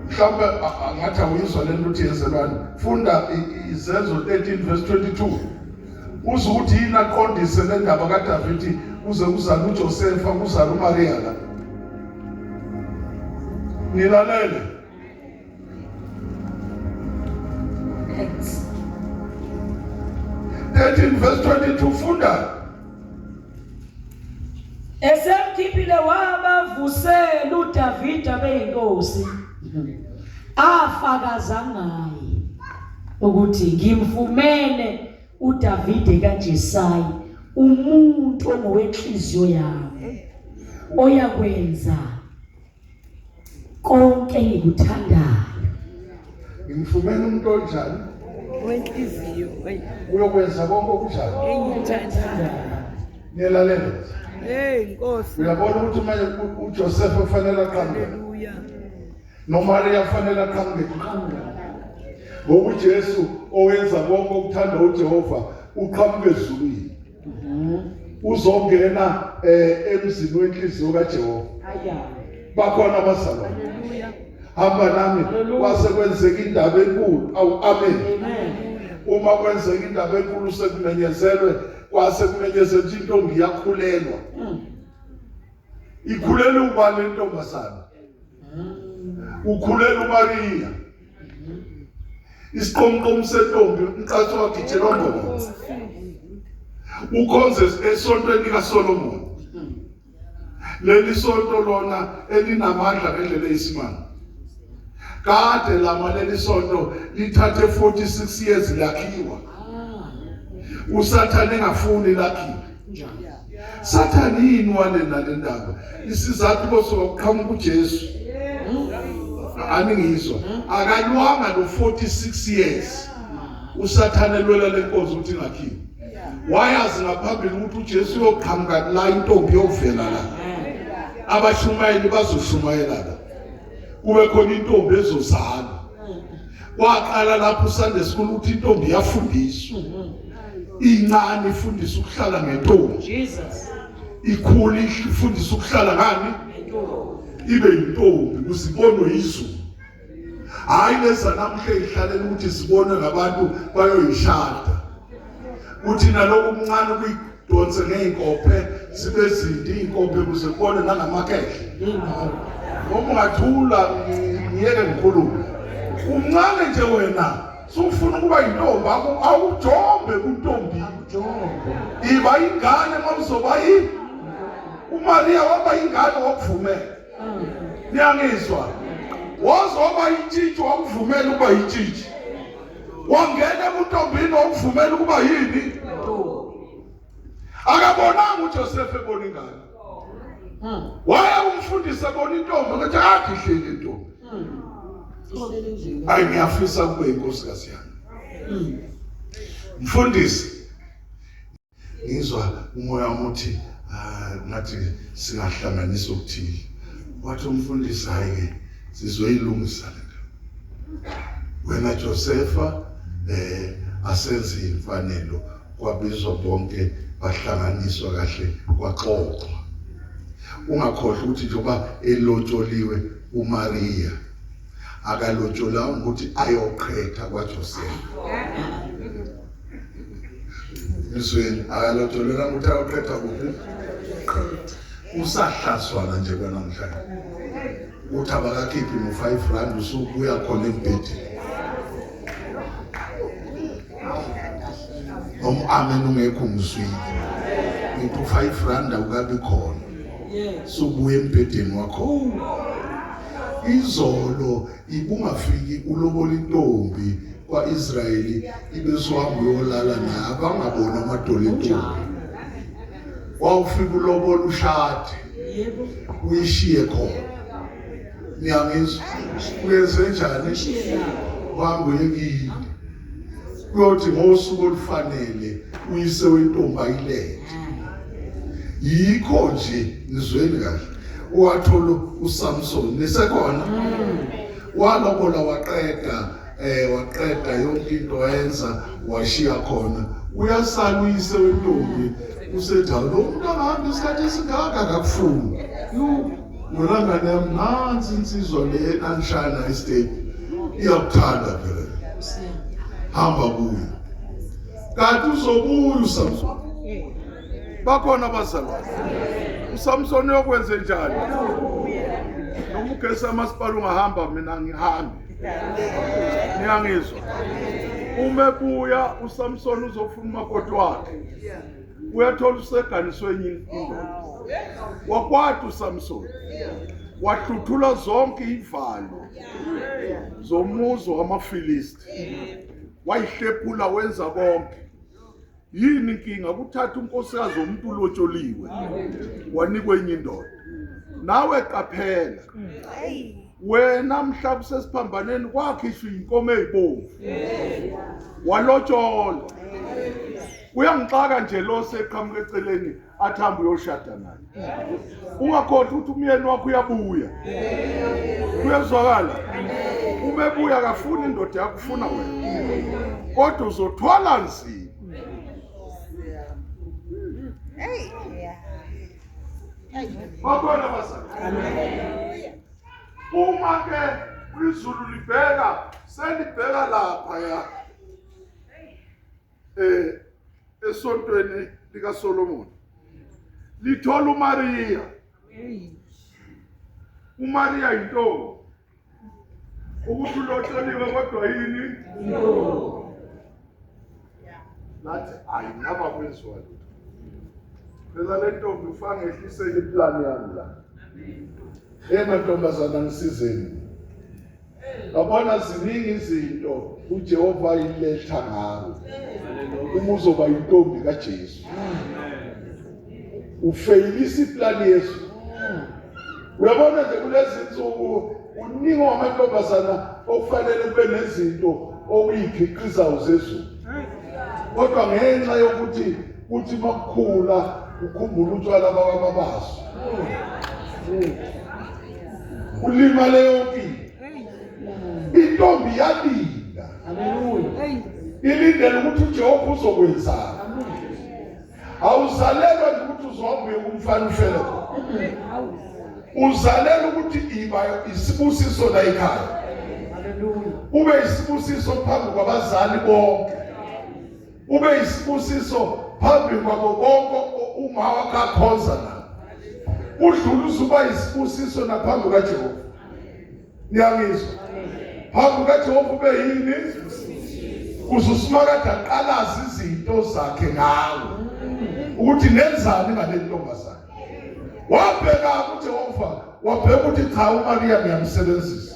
Speaker 1: mhlawumbe angathi awuyizwa le nto uthi yenzelwani funda izenzo 13 verse 22 uze ukuthi yini aqondise le ndaba kaDavidi kuze kuzale uJosefa kuzale uMariya la nilalele
Speaker 2: Acts
Speaker 1: 13 verse 22 funda
Speaker 2: Esemkhiphile wabavusela uDavida beyinkosi. Afakaza ngaye ukuthi ngimfumene uDavide kaJesayi umuntu ongowenhliziyo yami oyakwenza konke engikuthandayo.
Speaker 1: Ngimfumene umuntu onjani?
Speaker 3: Wenhliziyo.
Speaker 1: Uyokwenza konke okunjani?
Speaker 3: Engikuthandayo.
Speaker 1: Nilalela.
Speaker 3: Hey Nkosi.
Speaker 1: Uyabona ukuthi manje uJoseph ufanele aqhamuke.
Speaker 3: Haleluya.
Speaker 1: NoMaria ufanele aqhamuke. Ngoba uJesu owenza konke okuthanda uJehova uqhamuke ezulwini. Uzongena emzini wenhliziyo kaJehova. Bakhona abazalwane. Hamba nami kwase kwenzeka indaba enkulu. Awu amen. Uma kwenzeka indaba enkulu sekumenyezelwe kwase kumenyezelwe ukuthi intombi iyakhulelwa. Ikhulelwe ubani lentombazana? Ukhulelwe uMaria. Isiqomqomo sentombi umqatho wagitshelwa ngoma. Ukhonze esontweni kaSolomon. Leli sonto lona elinamandla ngendlela eyisimanga. Kade lama leli sonto lithathe 46 years lakhiwa. uSathane engafuni lakhiwe. Sathane yini wale nale ndaba? Isizathu bosuka kuqhamuka uJesu. Aningizwa. Akalwanga lo 46 years. uSathane lwela lenkonzo ukuthi ingakhiwe. Wayazi ngaphambili ukuthi uJesu uyoqhamuka la intombi yovela la. Abashumayeli bazoshumayela la. Kube khona intombi ezozalwa. Kwaqala lapho uSunday school ukuthi intombi iyafundiswa. Incane ifundisa ukuhlala ngentombi.
Speaker 2: Jesus.
Speaker 1: Ikhula ifundisa ukuhlala ngani? Ibe yintombi ukuze ibonwe izulu. Hayi leza namuhla ihlalela ukuthi zibonwe ngabantu bayoyishada. Uthi naloku okuncane kuyidonse ngey'nkophe zibe zinde iy'nkophe ukuze kubone nangamakhehle. Noma ungathula ngiyeke ngikhulume. Umncane nje wena sufuna ukuba yintombi awujombe kuntombi. Iba ingane uma uzoba yini? uMaria waba ingane wakuvumela. Niyangizwa? Waze waba yitshitshi wakuvumela ukuba yitshitshi. Wangena ebuntombini wawuvumela ukuba yini? Akabonanga uJoseph ebona ingane. Waya umfundisi ebona intombi ngathi akhe ihleli intombi. Ayi ngiyafisa kube inkosikazi yami. Mfundisi ngizwa umoya wami uthi ah, ngathi singahlanganisa okuthile wathi umfundisi hhayi-ke sizoyilungisa le nto wena Josefa eh asenze imfanelo kwabizwa bonke bahlanganiswa kahle kwaxoxwa ungakhohlwa ukuthi njengoba elotsholiwe uMaria akalotsholanga ukuthi ayoqhetha kwaJosefa Izweni akalotsholelanga ukuthi ayoqhetha kuphi usahlazwana nje kwanamhlanje uthi abakakhiphi no-five rand usubuya khona embhedeni noma amen ungekho ngizwile ngithi u-five rand awukabi khona subuya embhedeni wakho izolo ibungafiki ulobola intombi kwa-Israyeli ibesuhamba uyolala naye abangaboni amadolo entombi wawufika ulobola ushade uyishiye khona niyangizwa uyenze njani uhambe uye kini kuyothi ngosuku olufanele uyise wentombi ayilethe yikho nje ngizweni kahle wathola uSamson nisekhona walobola waqeda eh waqeda yonke into wayenza washiya khona uyasala uyise wentombi usethi lo muntu angahambi isikhathi esingaka akakufuni wena ngane yami nansi insizwa le enangishaya isitepu iyakuthanda phela hamba kuyo kanti uzobuya uSamson bakhona abazalwane uSamson uyokwenze njani noma ugesi amasipala ungahamba mina ngihambe niyangizwa uma ebuya uSamson uzofuna umakoti wakhe uyathola useganiswe enye indoda wakwata uSamson wahluthula zonke ivalo zomuzi wamaFilisti wayihlephula wenza konke yini inkinga kuthatha unkosikazi womuntu ulotsholiwe wanikwa enye indoda nawe qaphela wena mhla kusesiphambaneni kwakhishwa inkomo ezibomvu walotsholwa uyangixaka nje lo seqhamuka eceleni athambe uyoshada naye ungakhohlwa ukuthi umyeni wakho uyabuya kuyezwakala uma ebuya akafuni indoda yakho ufuna wena kodwa uzothwala nzima bakhona bazali uma ke izulu libheka selibheka lapha ya eh esontweni likaSolomon lithola uMaria uMaria yintombi ukuthi ulotsholiwe kodwa yini lathi ayi ngaba kwenziwa lutho phela le ntombi ufake ngehlisele iplani yami la hey mantombazana ngisizeni Yabona ziningi izinto uJehova ayiletha ngawe uma uzoba intombi kaJesu. Ufeyilisa iplani Yesu. Uyabona nje kulezi nsuku uningi wamantombazana okufanele kube nezinto okuyikhiqizayo zezulu. Kodwa ngenxa yokuthi kuthi makukhula ukhumbula utshwala bakwamabaso. Ulimale yonke intombi yalinda ilindele ukuthi uJehova uzokwenzani awuzalelwa nje ukuthi uzohamba uye kumfana ufele uzalelwa ukuthi iba isibusiso la ekhaya ube isibusiso phambi kwabazali bonke ube isibusiso phambi kwabo bonke uma wakho akhonza nabo udlula uzuba isibusiso naphambi kukaJehova niyangizwa phambi kukaJehova ube yini uzusimakade aqalaze izinto zakhe ngawe ukuthi nenzani ngale ntombazane wabheka uJehova wabheka ukuthi cha uMaria ngiyamsebenzisa.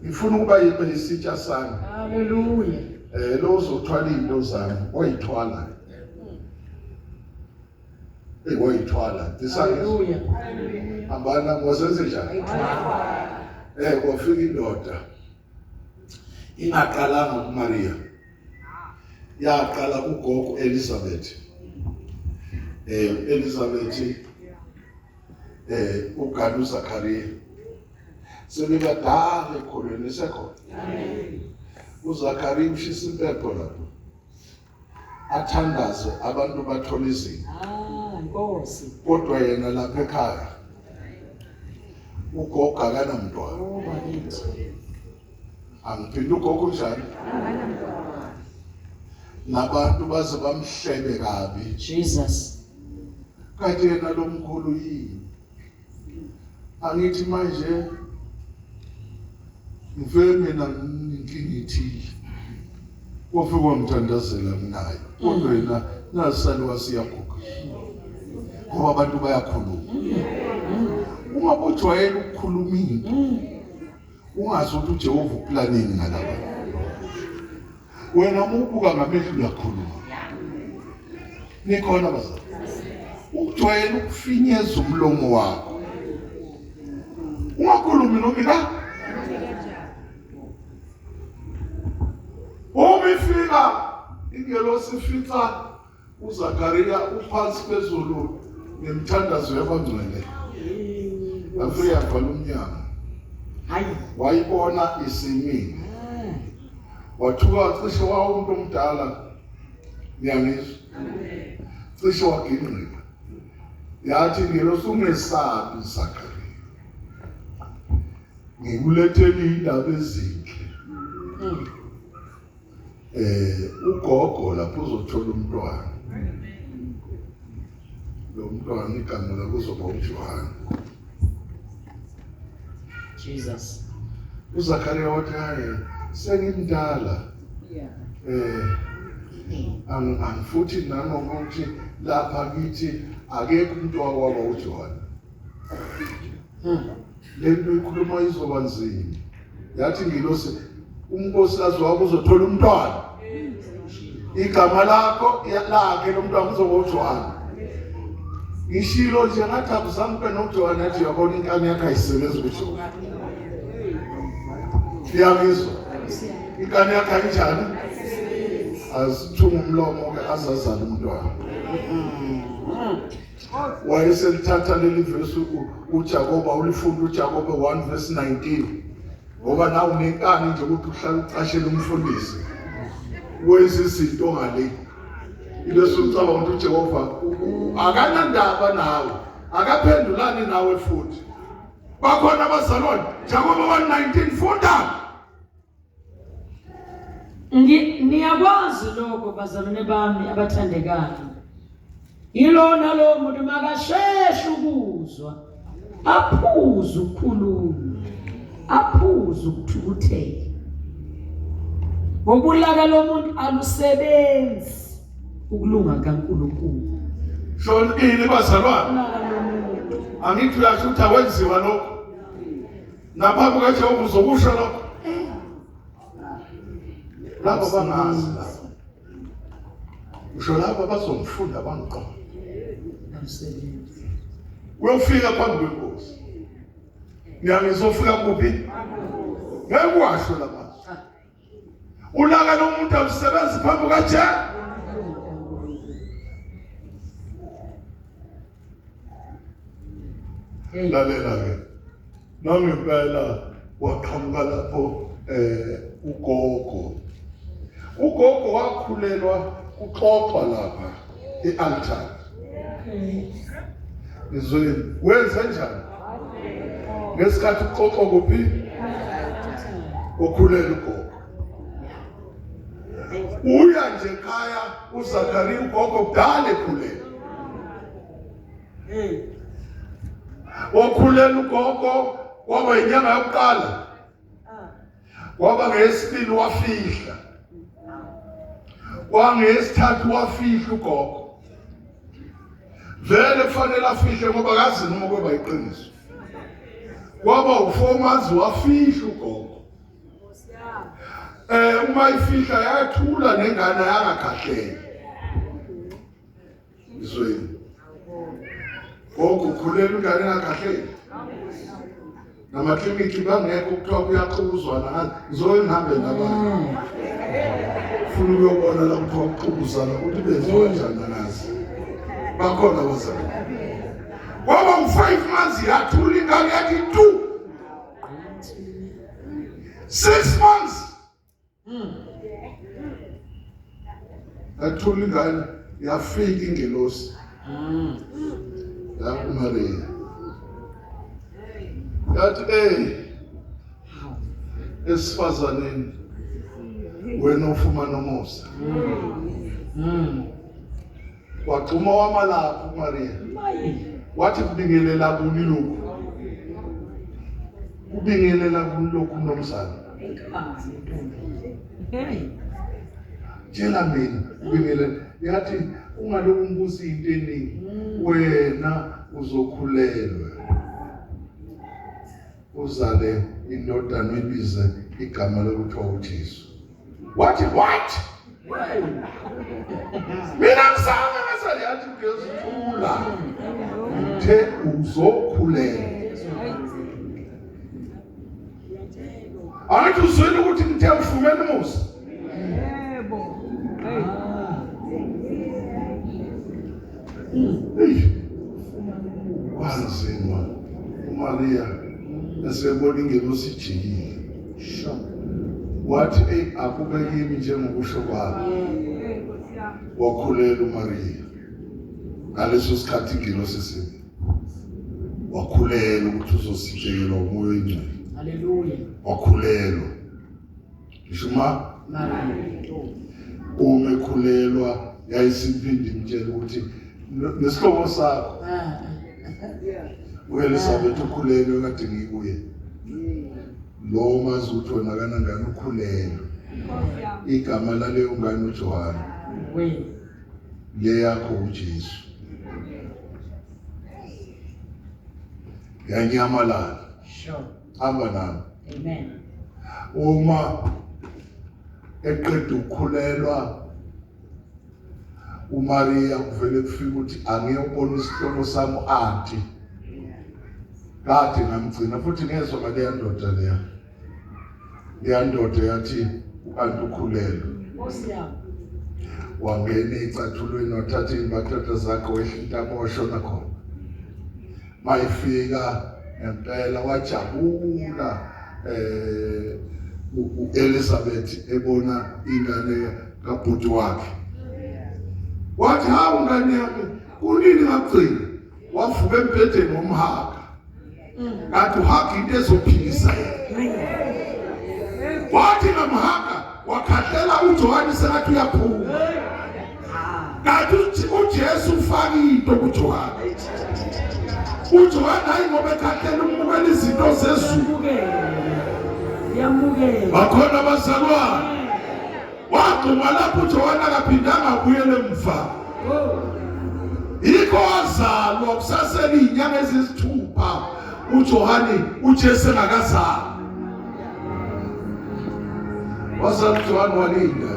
Speaker 1: Ngifuna ukuba yibe isitsha sami.
Speaker 2: Hallelujah.
Speaker 1: Eh lo uzothwala izinto zami, oyithwala. Hey wayithwala.
Speaker 2: Hallelujah.
Speaker 1: Hambana ngosenze njani? Eh kwafika indoda. Ingaqalanga kuMaria. Yaqala kugogo Elizabeth. Eh Elizabeth eh ugana uZakaria. Sebebadala ekholweni sekhona.
Speaker 2: Amen.
Speaker 1: uZakaria ushisa impepho lapho. Athandaze abantu bathola izinto.
Speaker 2: Ah, Nkosi.
Speaker 1: Kodwa yena lapha ekhaya ugogo akanamntwana.
Speaker 2: Oh, bakithi.
Speaker 1: Angiphinde ugogo unjani? Nabantu baze bamhlebe kabi.
Speaker 2: Jesus.
Speaker 1: Kanti yena lo mkhulu yini? Angithi manje ngifike mina nginkinga ithile. Wafika wangithandazela nginayo. Kodwa yena nasaliwa siyaguga. Ngoba abantu bayakhuluma. Ungabojwayela ukukhuluma into. Ungazi ukuthi uJehova uplanini ngalaba. Wena uma ubuka ngamehlo uyakhuluma. Nikhona bazali. Ukujwayela ukufinyeza umlomo wakho. Ungakhulumi noma ila. Uma ifika ingelosi ifica uZakaria uphansi phezulu ngemthandazo yabangcwele. Afike yavala umnyango.
Speaker 2: Hayi.
Speaker 1: Wayibona isimile. Wathuka cishe wawumuntu omdala. Ngiyangizwa. Cishe wagingqika. Yathi ngelosi ungesabi Zakaria. Ngikulethele indaba ezinhle. Eh ugogo lapho uzothola umntwana. Lo mntwana igama lakhe uzoba uJohane.
Speaker 2: Jesus.
Speaker 1: uZakaria wathi hayi sengimdala.
Speaker 2: Yeah.
Speaker 1: Eh angifuthi nanokuthi lapha kithi akekho umuntu owaba uJohane. Lento ikhuluma izoba nzima. Yathi ngilosi unkosikazi wakho uzothola umntwana. Igama lakho lakhe lo mntwana uzoba uJohane. Ngishilo nje ngathi akuzange ube noJohane athi uyabona inkani yakho ayisebenzi kuJehova. Iyangizwa? Inkani yakho ayinjani? Azithunga umlomo ke azazala umntwana. Wayeselithatha leli verse uJakoba ulifunda uJakobe 1 verse 19. Ngoba nawe unenkani nje ukuthi uhlale ucashela umfundisi. Wenza izinto ngale. Ilesi ucabanga ukuthi uJehova akanandaba nawe. Akaphendulani nawe futhi. Bakhona abazalwane. Jakobe 1:19 funda.
Speaker 2: Niyakwazi lokho bazalwane bami abathandekayo. Yilona lo muntu makasheshe ukuzwa, aphuze ukukhuluma, aphuze ukuthukuthela. Ngoba ulaka lomuntu alusebenzi ukulunga kaNkulunkulu.
Speaker 1: Shona ini bazalwane?
Speaker 2: Ulaka lomuntu.
Speaker 1: Angithi uyasho ukuthi awenziwa lokho. Ngaphambi kukaJehova uzokusho lokho. Labo bangazi labo. Usho labo bazongifunda bangiqonde.
Speaker 2: Alusebenzi.
Speaker 1: Uyofika phambi kwenkosi. Ngiyangizofika kuphi? Ngeke washo lamazwi. Ulaka lomuntu alusebenzi phambi kukaJehova. Lalela ke. Nangempela waqhamuka lapho ugogo. Ugogo wakhulelwa kuxoxwa lapha e-altar. Ngizweni wenze njani? Ngesikhathi uxoxwa kuphi? Ukhulela ugogo. Uya nje ekhaya uZakaria ugogo kudala ekhulela. Wakhulela ugogo kwaba inyanga yokuqala. Kwaba ngeyesibili wafihla. Kwangeyesithathu wafihla ugogo. Vele kufanele afihle ngoba akazi noma kwaba iqiniso. Kwaba u4 months wafihla ugogo. Uma ifihla yathula nengane yangakhahleli. Izweni. Gogo ukhulelwa ingane engakhahleli. Namakliniki bangekho kuthiwa kuyaxukuzwana ngazi. Ngizoke ngihambe nabanye. Funa ukuyobona la kuthiwa kuxukuzana ukuthi benziwa njani angazi. Bakhona abazali. Kwaba ngu-5 months yathula ingane yathi tu. 6 months. Yathula ingane yafika ingelosi. YakuMaria. Yathi hey esifazaneni wena ufumana umusa. Wagxuma wamalapha uMaria. Wathi kubingelela kuni lokhu? Kubingelela kuni lokhu mnumzane? Tshela mina ubingelela. Yathi ungaloku umbuza into eningi. Wena uzokhulelwa. Uzale indodana uyibize igama lokuthiwa uJesu. Wathi what? Mina ngisanga ngasale yathi ngiyozithula. Uthe uzokhulelwa. Angithi uzwile ukuthi ngithe ufumene umusa.
Speaker 3: Yebo.
Speaker 1: Hey. Kwanzima uMaria esebona ingelosi ijikile.
Speaker 2: Sure.
Speaker 1: Wathi ey akube kimi njengokusho kwakho. Wakhulelwa uMaria. Ngaleso sikhathi ingelosi sibi. Wakhulelwa ukuthi uzositshekelwa umoya oyingcwele.
Speaker 2: Hallelujah.
Speaker 1: Wakhulelwa. Ngisho uma
Speaker 2: Maria.
Speaker 1: uma ekhulelwa yayisiphinde imtshela ukuthi nesihlobo sakho
Speaker 2: Ah.
Speaker 1: uElizabeth ukhulelwe kade ngikuye. Lo mazi ukuthi wena kanangani ukhulelwe. Igama laleyo ngane uJohane.
Speaker 2: We.
Speaker 1: Le yakho uJesu. Yanyamalala.
Speaker 2: Sure.
Speaker 1: Hamba nami.
Speaker 2: Amen.
Speaker 1: Uma eqeda ukukhulelwa uMaria kuvele kufika ukuthi angiyobona isihlobo sami anti. Kade ngamgcina futhi ngezwa ngaleya ndoda leya. Leya ndoda yathi u-anti ukhulelwe.
Speaker 2: Nkosi yami.
Speaker 1: Wangena ecathulweni wathatha iy'mbathatha zakhe wehla intamo washona khona. Mayifika ngempela wajabula uElizabeth ebona ingane kabhuti wakhe. Wathi hawu ngane yami kunini ngagcina wavuka embhedeni womhaka. Kanti uhaga into ezophilisa yena. Wathi ngamhaka wakhahlela uJohane sengathi uyaphuma. Kanti uJesu ufaka into kuJohane. uJohane hayi ngoba ekhahlela umukela izinto zezulu.
Speaker 2: Yamukela.
Speaker 1: Bakhona abazalwane. Wagxuma lapho uJohane akaphindanga abuyele emva. Yikho wazalwa kusasele iy'nyanga eziyisithupha uJohane uJesu engakazalwa. Wazala uJohane walinda.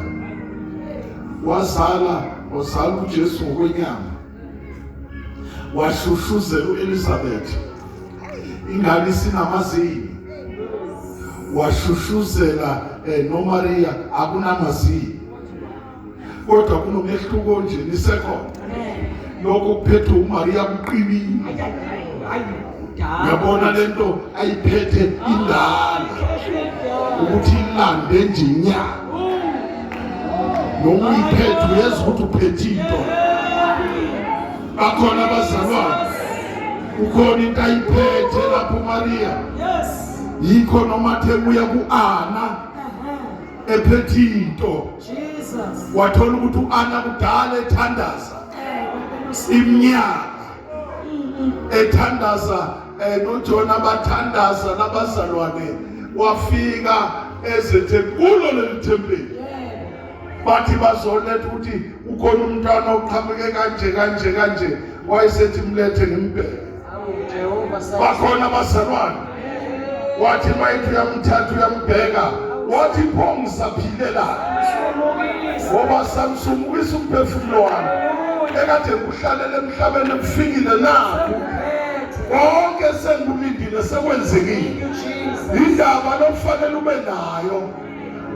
Speaker 1: Wazala wazala uJesu ngokwenyama. Washushuzela uElizabeth. Ingane isinamazinyo. Washushuzela noMaria akunamazinyo. Kodwa kunomehluko nje nisekhona. Lokho kuphethe uMaria kuqinile. Uyabona lento ayiphethe indala ukuthi ilande nje inyama. Noma uyiphethe uyezwa ukuthi uphethe into. Bakhona abazalwane. Ukhona into ayiphethe lapho uMaria.
Speaker 2: Yes.
Speaker 1: Yikho noma thebuya kuAna ephethe into.
Speaker 2: Jesus.
Speaker 1: Wathola ukuthi uAna kudala ethandaza iminyaka ethandaza noJona bathandaza nabazalwane wafika ezethe kulo leli thempeli bathi bazoletha ukuthi ukhona umntwana oqhamuke kanje kanje kanje wayesethi mlethe ngimbheke. Bakhona abazalwane wathi mayithi uyamthatha uyambheka. Wathi pho ngisaphilelani? Ngoba samsumukisa umphefumulo wami. Ekade ngikuhlalele emhlabeni kufikile nakhu. Konke sengikulindile sekwenzekile. Indaba lokufanele ube nayo.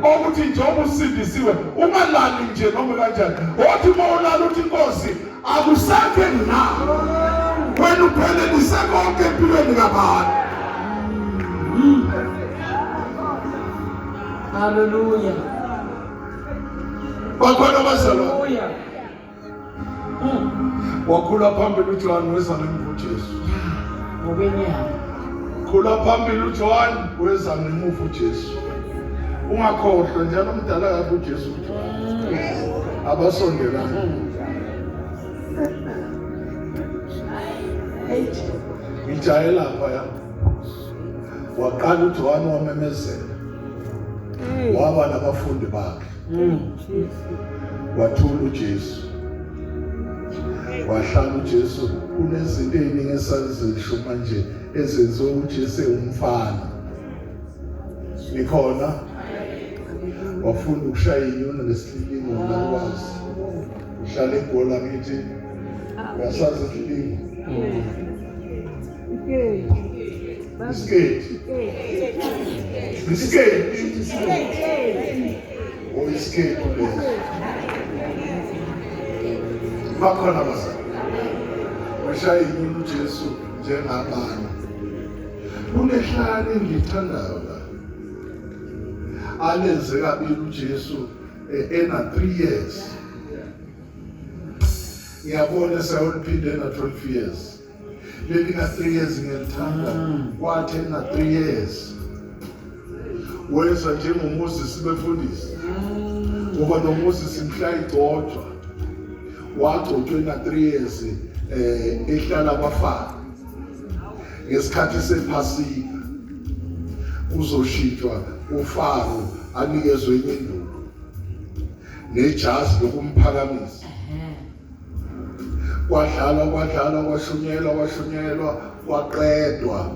Speaker 1: Okuthi njengoba usindisiwe ungalali nje noma kanjani. Othi uma ulala uthi Nkosi akusekho enginako. Wena uphelelise konke empilweni kabani.
Speaker 2: Hallelujah.
Speaker 1: Bakhona abazalwane.
Speaker 2: Hallelujah.
Speaker 1: Wakhula phambili uJohn weza ngemuva uJesu.
Speaker 2: Ngokwenyama.
Speaker 1: Khula phambili uJohn weza ngemuva uJesu. Ungakhohlwa njalo umdala kabi uJesu uJohn. Abasondelana. Ngijaye lapha ya. Waqala uJohn wamemezela. Waba nabafundi bakhe. Wathula uJesu. Wahlala uJesu kunezinto eziningi esazisho manje ezenziwe uJesu ewumfana. Nikhona? Wafunda ukushaya inyoni ngesililingo ngakwazi. Uhlala eGola ngithi uyasazi isililingo. Isiketi. Isiketi. Oh isiketi leso. Bakhona abazali. Washaya inyoni uJesu njengabanye. Kunehlane engilithandayo la. Alenze kabili uJesu ena 3 years. Ngiyabona sewuliphinde ena 12 years. Leli ka 3 years ngiyalithanda. Kwathi ena 3 years. Wenza njengoMoses befundisi. Ngoba noMoses mhla igcotshwa. Wagcotshwa ena 3 years ehlala kwaFaro. Ngesikhathi sephasika kuzoshintshwa uFaro anikezwe enye induku nejazi lokumphakamisa. Kwadlalwa kwadlalwa kwashunyelwa kwashunyelwa kwaqedwa.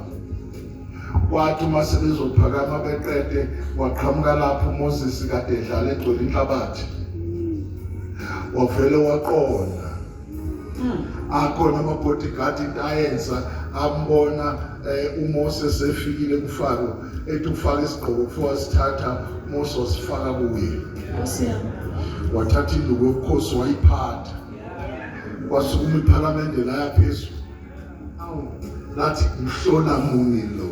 Speaker 1: Kwathi uma sebezophakama beqede waqhamuka lapho uMoses kade edlala egcwele inhlabathi. Wavele waqonda. Akhona ama-bodyguard into ayenza ambona uMoses efikile kuFaro ethi ufaka isigqoko kuthiwa wasithatha uMoses wasifaka kuye. Wathatha induku yobukhosi wayiphatha. Kwasukuma iphalamende laya phezulu. Lathi mhlola muni lo.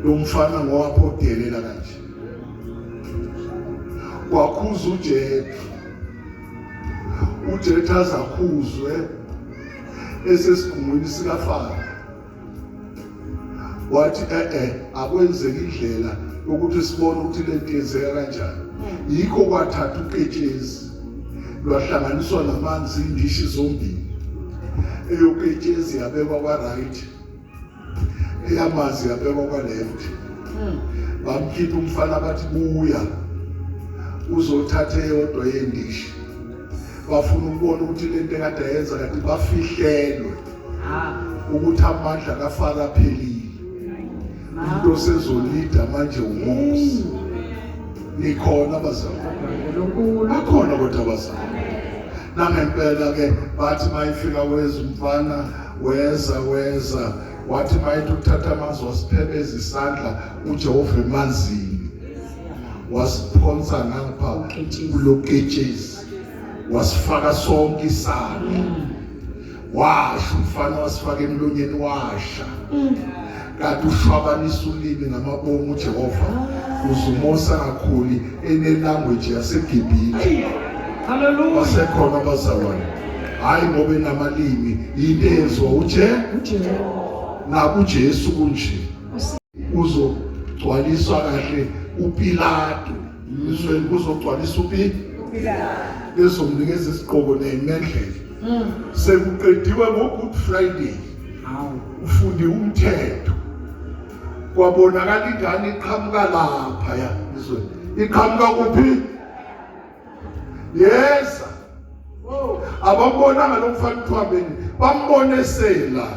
Speaker 1: Lo mfana ngowapho odelela kanje. Kwakhuza uJethu. uJethu azakhuzwe esesigungwini sikaFaro. Wathi akwenzeki indlela yokuthi sibone ukuthi lento yenzeka kanjani. Yikho kwathatha uketshezi lwahlanganiswa namanzi indishi zombili. Eyoketshezi yabekwa kwa right, eyamanzi yabekwa kwa left. Bamkhipha umfana bathi buya uzothatha eyodwa yendishi. Bafuna ukubona ukuthi lento ekade yenza kanti bafihlelwe ukuthi amandla kaFaro aphelile. Umuntu osezolida manje uMose. Nikhona abazalwane? Bakhona kodwa abazalwane. Nangempela ke bathi mayifika weza umfana weza weza wathi mayithi ukuthatha amanzi wasiphebeza isandla uJehova emanzini wasiphonsa ngapha kuloketshezi wasifaka sonke isandla. Washa umfana wasifaka emlonyeni washa. Kanti ushwabanisa ulimi ngamabomu uJehova uzumosa kakhulu ene language yaseGibhithe.
Speaker 2: Hallelujah.
Speaker 1: Basekhona abazalwane. Hayi ngoba enamalimi into eyenziwa uJe nakuJesu kunje. Uzogcwaliswa kahle uPilato. Izweni kuzogcwaliswa uPilato. Bezomnikeza isigqoko neyimendlela. Sekuqediwe ngo Good Friday. Ufunde umthetho. Kwabonakala ingane iqhamuka lapha ya izweni. Iqhamuka kuphi? Yesa. Abambonanga lo mfana uthwabeni, bambone sela.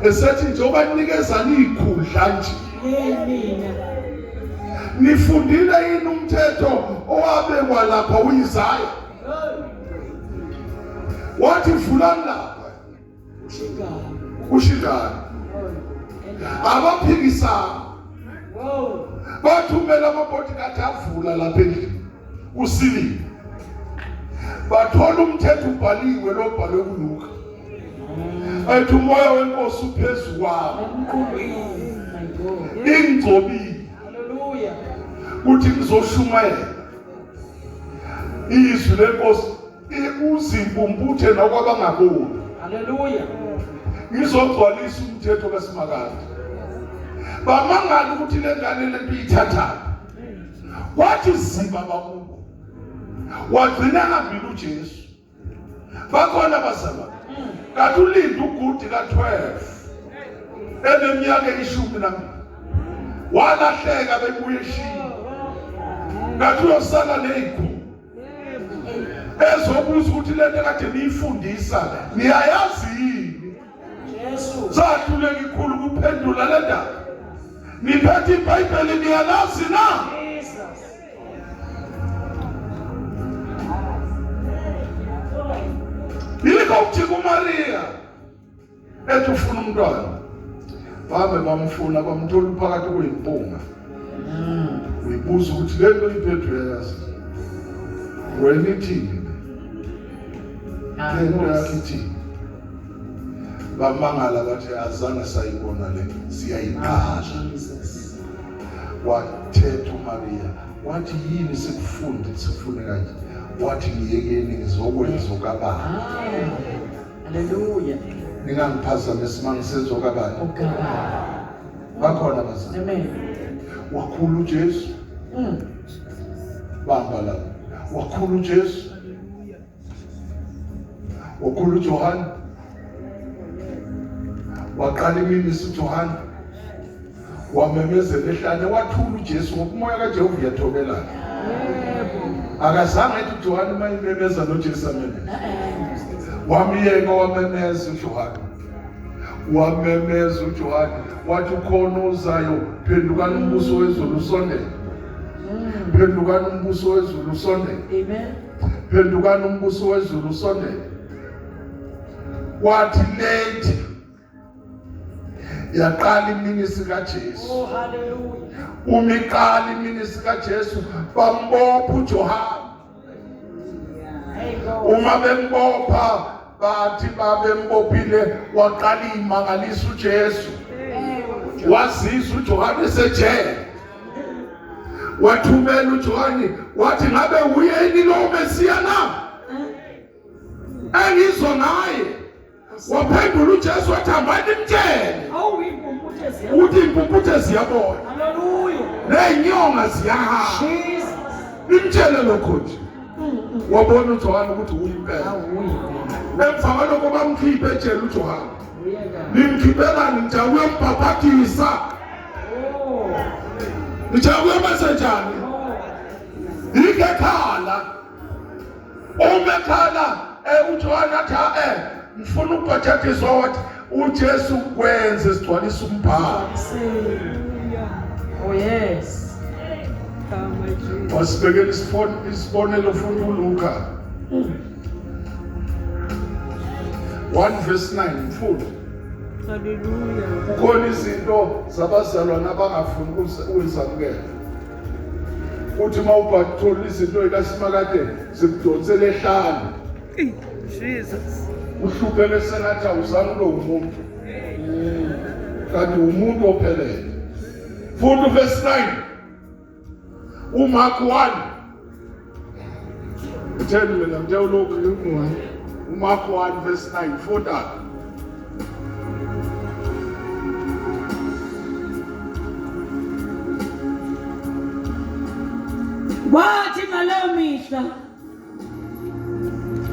Speaker 1: Esethi njengoba nikezana ikhundla nje.
Speaker 2: Amen.
Speaker 1: Nifundile yini umthetho owabekwa lapha uIsaya? Wathi vulani lapha. Ushingane. Abaphikisana. Bathumela amabhodikadi avula lapha endlini. Usilile. Bathola umthetho ubhaliwe lobhalwe kuLuka. Athi umoya wenkosi uphezu kwami. Ingcobile.
Speaker 2: Hallelujah.
Speaker 1: Kuthi ngizoshumayela. Izwi lenkosi uzimpumputhe nakwabangaboni.
Speaker 2: Hallelujah.
Speaker 1: Ngizogcwalisa umthetho kaSimakade. Bamangala ukuthi le ngane lento iyithathaphi. Wathi ziba bakubo. Wagcina hambile uJesu. Bakhona abazalwane. Kanti ulinda ugudi ka-12 eneminyaka eyishumi nambili. Walahleka bebuye eshiya. Kanti uyosala neyikhulu. Ezobuza ukuthi lento ekade niyifundisa niyayazi yini? Sahluleka ikhulu kuphendula le ndaba. Niphethe iBhayibheli niyalazi na? Yikho kuthi kuMaria ethi ufuna umntwana. Bahambe bamfuna bamthola phakathi kuyimpunga. Uyibuza ukuthi le nto iphethe uyayazi. Wena ithini? Le nto yakho ithini? Bamangala bathi azange sayibona le siyayiqala. Wathetha uMaria wathi yini sikufunde sifune kanje wathi ngiyekeni ngizokwenza okabani.
Speaker 2: Hallelujah.
Speaker 1: Ningangiphazamisi uma ngisenza okabani.
Speaker 2: Okabani.
Speaker 1: Bakhona abazali.
Speaker 2: Amen.
Speaker 1: Wakhula uJesu. Bamba la. Wakhula uJesu. Wakhula uJohane. Waqala iminisi uJohane. Wamemezela ehlane wathula uJesu ngoba umoya kaJehova uyathobelana. Akazange ethi uJohane uma imemeza noJesu amemeza. Wamyeka wamemeza uJohane. Wamemeza uJohane wathi ukhona ozayo phendukani umbuso wezulu usondele. Phendukani umbuso wezulu usondele.
Speaker 2: Amen.
Speaker 1: Phendukani umbuso wezulu usondele. Wathi late yaqala iminisi kaJesu.
Speaker 2: Oh hallelujah.
Speaker 1: Uma iqala iminisi kaJesu bambopha uJohane. Uma bembopha bathi babembophile waqala imangalisa uJesu. Wazizwa uJohane esejele. Wathumela uJohane wathi ngabe uyeni lo Mesiya na? Engizwa ngaye. Waphendula uJesu wathi hambani nimtshele.
Speaker 2: Awu impumputhe ziyabona.
Speaker 1: Uthi impumputhe ziyabona.
Speaker 2: Hallelujah.
Speaker 1: Nezinyonga ziyahamba.
Speaker 2: Jesus.
Speaker 1: Nimtshele lokho nje. Wabona uJohane ukuthi uyimpela. Emva kwalokho bamkhiphe ejele uJohane. Nimkhiphelani nje uyombhabhadisa. Nje uyomenze njani? Yikho ekhala. Uma ekhala uJohane athi ngifuna ukubhajadiswa wathi uJesu kwenze sigcwalisa umbhalo.
Speaker 2: Oh yes.
Speaker 1: Wasibekela isibonelo futhi uLuka 1 verse 9 mfundo.
Speaker 3: Hallelujah.
Speaker 1: Kukhona izinto zabazalwane abangafuni ukuzamukela. Uthi uma ubhathola izinto ezikasimakade zikudonsela ehlane.
Speaker 3: Jesus.
Speaker 1: Uhlupheke sengathi awuzange ube umuntu. Kanti umuntu ophelele. Futhi verse 9. uMark 1. Utheni mina ngithe uLuka uMark 1 verse 9 funda.
Speaker 2: Kwathi ngaleyo mihla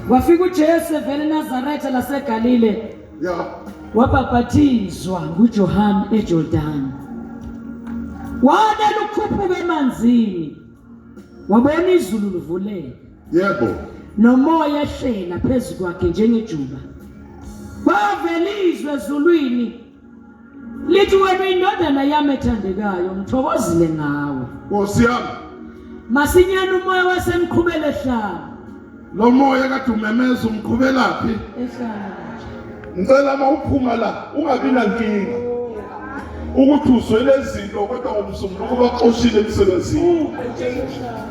Speaker 2: wafika uJesu evela eNazaretha laseGalile.
Speaker 1: Yeah.
Speaker 2: Wabhabhathizwa nguJohane eJordani. Wanela ukukhuphuka emanzini. Wabona izulu livuleka.
Speaker 1: Yebo.
Speaker 2: Nomoya ehlela phezu kwakhe njengejuba. Kwavela izwi ezulwini. Lithi wena uyindodana yami ethandekayo, ngithokozile ngawe.
Speaker 1: Nkosi yami.
Speaker 2: Masinyane umoya wasemqhubela ehlane.
Speaker 1: Lo moya kade umemeza umqhubelaphi?
Speaker 2: Ehlane.
Speaker 1: Ngicela uma uphuma la ungabi nankinga. Ukuthi uzwele izinto kodwa ngomsombuluko baxoshile emsebenzini.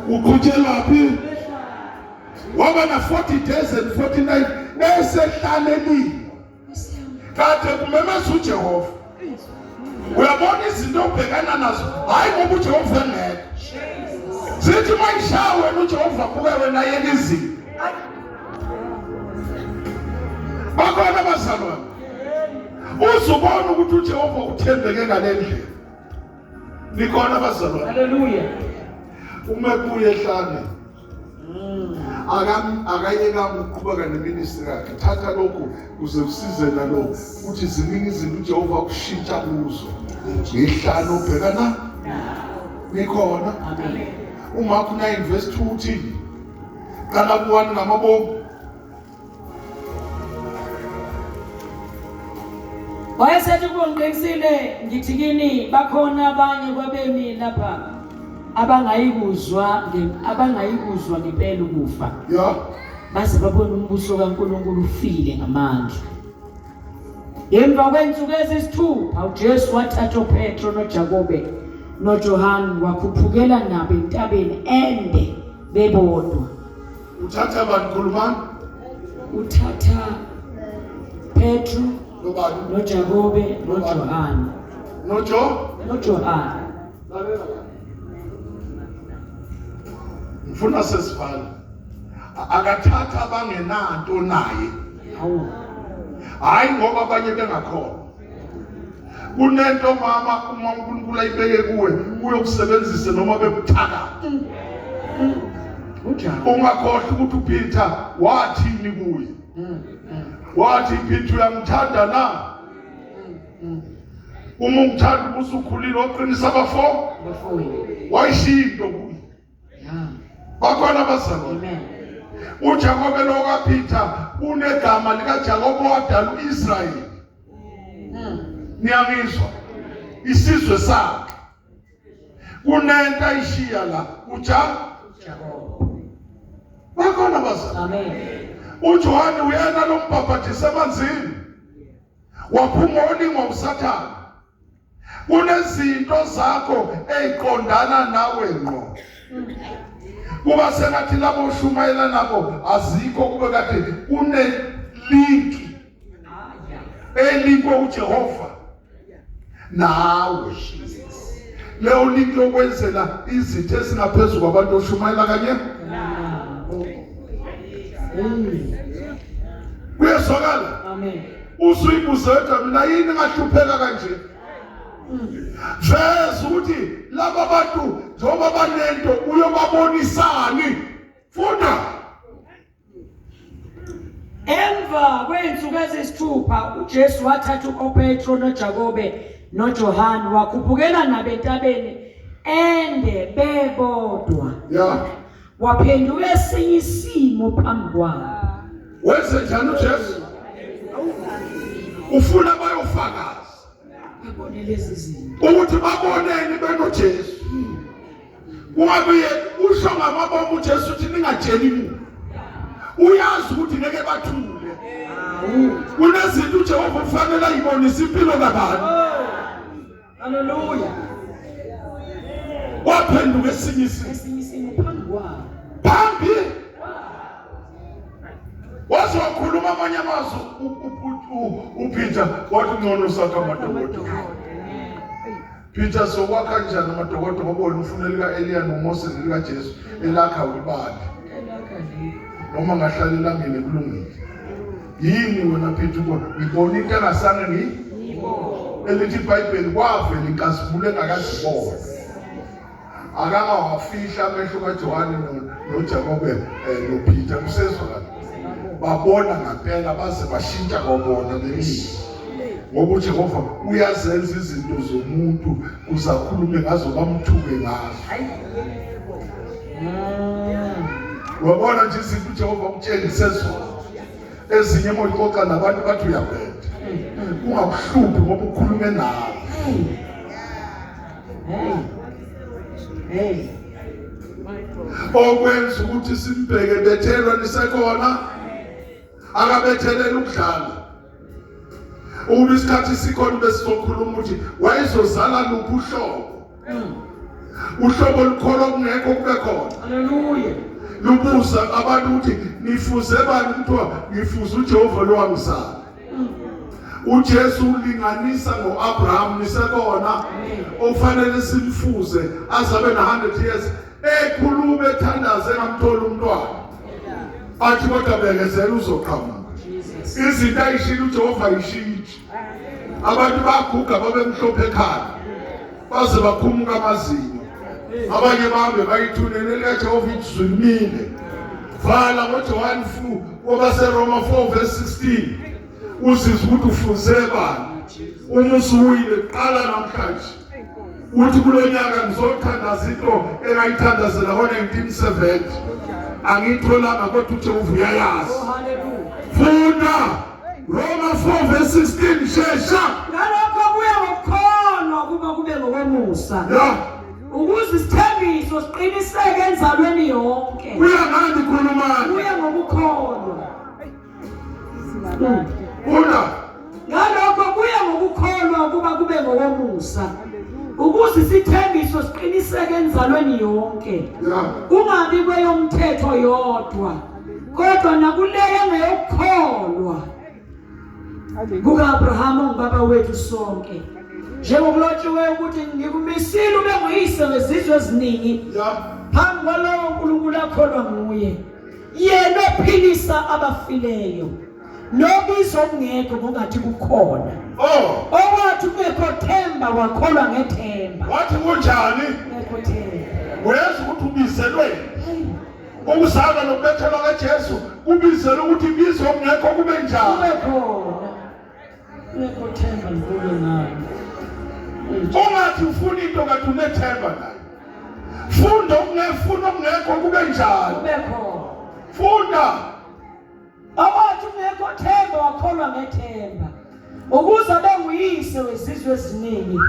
Speaker 1: Uqhutshelwaphi? Waba na 40 days and 40 nights esehlalelile. Kade kumemeza uJehova. Uyabona izinto obhekana nazo, hayi ngoba uJehova engekho. Zithi mayishaya wena uJehova buke wena yena izinto. Bakhona abazalwane. Uzubona ukuthi uJehova uthembeke ngale ndlela. Nikhona abazalwane.
Speaker 2: Haleluya.
Speaker 1: Uma kuye ehlane akayekanga ukuqhubeka neministry yakhe thatha lokhu kuze kusize nalokhu uthi ziningi izinto uJehova akushintsha kuzo ngehlalo ubhekana nikhona uMark 9 verse 2 uthi qala ku-1 ngamabomu
Speaker 2: Wayesethi kubo ngiqinisile ngithi kini bakhona abanye kwabemi lapha abangayikuzwa abangayikuzwa ngempela ukufa.
Speaker 1: Yeah.
Speaker 2: Baze babone umbuso kaNkulunkulu ufile ngamandla. Emva kwensuku ezisithupha uJesu wathatha uPetro noJakobe noJohane wakhuphukela nabo entabeni ende bebodwa.
Speaker 1: Uthatha bani khulumani?
Speaker 2: Uthatha Petru
Speaker 1: nobani?
Speaker 2: NoJakobe noJohane.
Speaker 1: NoJo?
Speaker 2: NoJohane.
Speaker 1: Lalela la. Ngifuna sesivala. Akathatha abangenanto naye.
Speaker 2: Hawu.
Speaker 1: Hayi ngoba abanye bengakhona. Kunento mama uma uNkulunkulu ayibeke kuwe uyokusebenzisa noma bekuthakatha.
Speaker 2: Kunjalo.
Speaker 1: Ungakhohlwa ukuthi uPeter wathini kuye. Wathi Peter uyangithanda na? Uma ungithanda ubusukhulile waqinisa abafo.
Speaker 2: Bafowethu.
Speaker 1: Wayishiya into kuye.
Speaker 2: Yeah.
Speaker 1: Bakhona abazalwane.
Speaker 2: Amen.
Speaker 1: UJakobe lo kaPeter unegama likaJakobe wadala uIsrayeli. Niyangizwa? Isizwe sakhe. Kunento ayishiya la uJa
Speaker 2: Jakobe.
Speaker 1: Bakhona abazalwane.
Speaker 2: Amen.
Speaker 1: UJohane uyena lombhabhadisa emanzini. Waphuma olingwa uSathane. Kunezinto zakho eziqondana nawe ngqo. Kuba sengathi labo ushumayela nabo azikho kube kade kune link elinkwe uJehova nawe. Leyo link yokwenzela izinto ezingaphezulu kwabantu oshumayela kanye kuyezwakala.
Speaker 2: Amen.
Speaker 1: Usuyibuze wedwa mina yini ngahlupheka kanje? Veza ukuthi laba bantu njengoba banento uyobabonisani. Funda.
Speaker 2: Emva kwey'nsuku eziyisithupha uJesu wathatha uPetro noJakobe noJohane wakhuphukela nabo entabeni ende bebodwa.
Speaker 1: Yeah.
Speaker 2: Waphenduka esinye isimo phambi kwabo.
Speaker 1: Wenze njani uJesu? Ufuna bayofakaza.
Speaker 2: Babone lezi zinto.
Speaker 1: Ukuthi baboneni benoJesu. Kungabe usho ngamabomu uJesu uthi ningatsheli muntu. Uyazi ukuthi ngeke bathule. Kunezinto uJehova ufanele ayibonise impilo kabantu.
Speaker 2: Hallelujah.
Speaker 1: Waphenduka esinye isimo.
Speaker 2: Esinye isimo phambi kwabo.
Speaker 1: Phambi waze wakhuluma amanye amazwi uPeter wathi ngcono sakha amadokodo. Peter sokwakha kanjani amadokodo ngoba wena ufuna lika-Eliya noMose nelikaJesu elakha ulibali noma ngahlala elangeni kulungile. Yini wena Peter ubona ngibona into engasange ngi elithi iBhayibheli kwavela inkazimulo engakazibona. Akangawafihla amehlo kaJohane noJakobe noPeter kusezwakala. Babona ngempela baze bashintsha kwabona bemile. Ngoba uJehova uyazenza izinto zomuntu uzakhulume ngazo bamthuke ngazo. Wabona nje izinto uJehova ukutshengise zona. Ezinye uma uxoxa nabantu bathi uyabheda. Ungakuhluphi ngoba ukhulume nawe.
Speaker 2: Hey. Hey. Hey.
Speaker 1: Okwenza ukuthi simbheke bethelwa nisekhona akabethelela ukudlala. Uma isikhathi sikhona besizokhuluma ukuthi wayezozala luphi uhlobo. Uhlobo lukholwa kungekho kube khona.
Speaker 2: Haleluya.
Speaker 1: Lubuza abantu ukuthi nifuze bani kuthiwa ngifuze uJehova lo wangizala. uJesu ulinganisa ngoAbraham nisekona ofanele simfuze azabe na 100 years ekhuluma ethandaza engamthola umntwana athi kodwa bekezela uzoqhamuka izinto ayishilo uJehova ayishintshi abantu baguga babemhlophe ekhanda baze bakhumuka amazinyo abanye bahambe bayithunele likaJehova izulumile vala ngoJohane 4 kwabaseRoma 4 verse 16 uzizwa ukuthi ufuze bani uma usuwile qala namhlanje uthi kulo nyaka ngizothandaza into engayithandazela ngo-1970 angiyitholanga kodwa uJehova uyayazi
Speaker 2: Oh,
Speaker 1: funda Roma 4 verse 16 shesha
Speaker 2: Ngalokho kuya ngokukholwa kuba kube ngokomusa.
Speaker 1: ya
Speaker 2: Ukuze isithembiso siqiniseke enzalweni yonke.
Speaker 1: kuya ngani khulumani
Speaker 2: Kuya ngokukholwa.
Speaker 1: funda
Speaker 2: Ngalokho kuya ngokukholwa kuba kube ngokomusa. Ukuze isithembiso siqiniseke enzalweni yonke.
Speaker 1: ya
Speaker 2: Kungabi kweyomthetho yodwa. Kodwa nakuleyo engeyokukholwa. kukaAbraham ongubaba wethu sonke njengokulotshiweyo ukuthi ngikumisile ube nguyise wezizwe eziningi
Speaker 1: ya
Speaker 2: phambi kwalowo uNkulunkulu akholwa nguye yena ophilisa abafileyo nobizo okungekho ngokungathi kukhona
Speaker 1: oh
Speaker 2: owathi kungekho themba wakholwa ngethemba
Speaker 1: wathi kunjani
Speaker 2: kungekho themba
Speaker 1: uyazi ukuthi ubizelwe ukuzalwa nokubethelwa kaJesu kubizelwe ukuthi ibizo okungekho kube njani
Speaker 2: kube khona kungekho themba likube ngalo
Speaker 1: ungathi ufuna into kanti unethemba nayo funda okungefuna okungekho kube njani
Speaker 2: kube khona
Speaker 1: funda
Speaker 2: Awathi ungekho themba wakholwa ngethemba ukuze abe nguyise wezizwe eziningi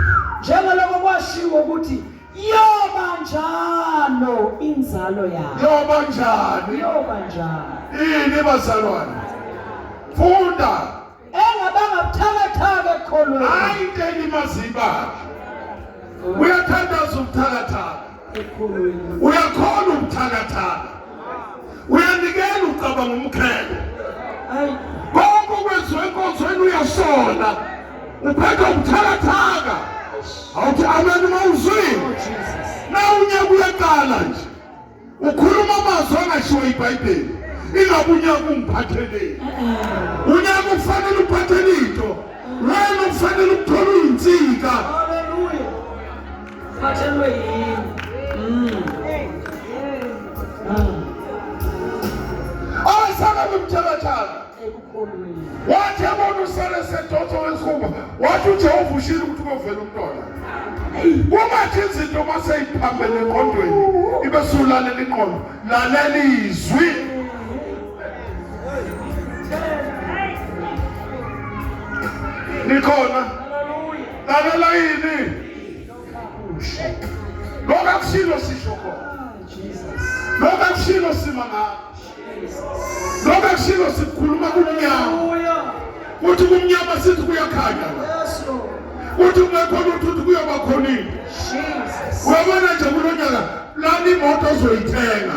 Speaker 2: njengaloko kwashiwo ukuthi yoba njalo inzalo yakho
Speaker 1: yoba njani
Speaker 2: yoba njalo
Speaker 1: ini bazalwane funda
Speaker 2: engabanga buthakathaka ekukholweni
Speaker 1: hayi into elimaza ibandla uyathandaza ubuthakathaka
Speaker 2: ekukholweni
Speaker 1: uyakholwa ubuthakathaka uyanikela ucabanga umkhelo
Speaker 2: hayi
Speaker 1: konke okwenziwa enkonzweni uyasola uphethwe ubuthakathaka awuthi amen uma uzwile
Speaker 2: oh Jesus
Speaker 1: na unyaka uyaqala nje ukhuluma amazwi angashiwo iBhayibheli ingabe unyaka ungiphatheleni unyaka ufanele uphathele into wena ufanele ukuthola uyinsika
Speaker 2: haleluya phathelwe yini
Speaker 1: awesaka bemthakathaka
Speaker 2: ekukholweni
Speaker 1: wathi ebona usale sedonso wesikhumba wathi uJehova ushilo ukuthi kovela umntwana kungathi izinto maseyiphambene engqondweni ibe sulalela ingqondo lalela izwi nikhona lalela yini lokho akushilo sisho khona lokho akushilo sima ngakho lokho akushilo sikhuluma kumnyama
Speaker 2: haleluya
Speaker 1: kuthi kumnyama sithi kuyakhanya la
Speaker 2: yes Lord
Speaker 1: kuthi kungekho lutho uthi kuyoba khona into
Speaker 2: Jesus
Speaker 1: uyabona nje kulo nyaka plani imoto ozoyithenga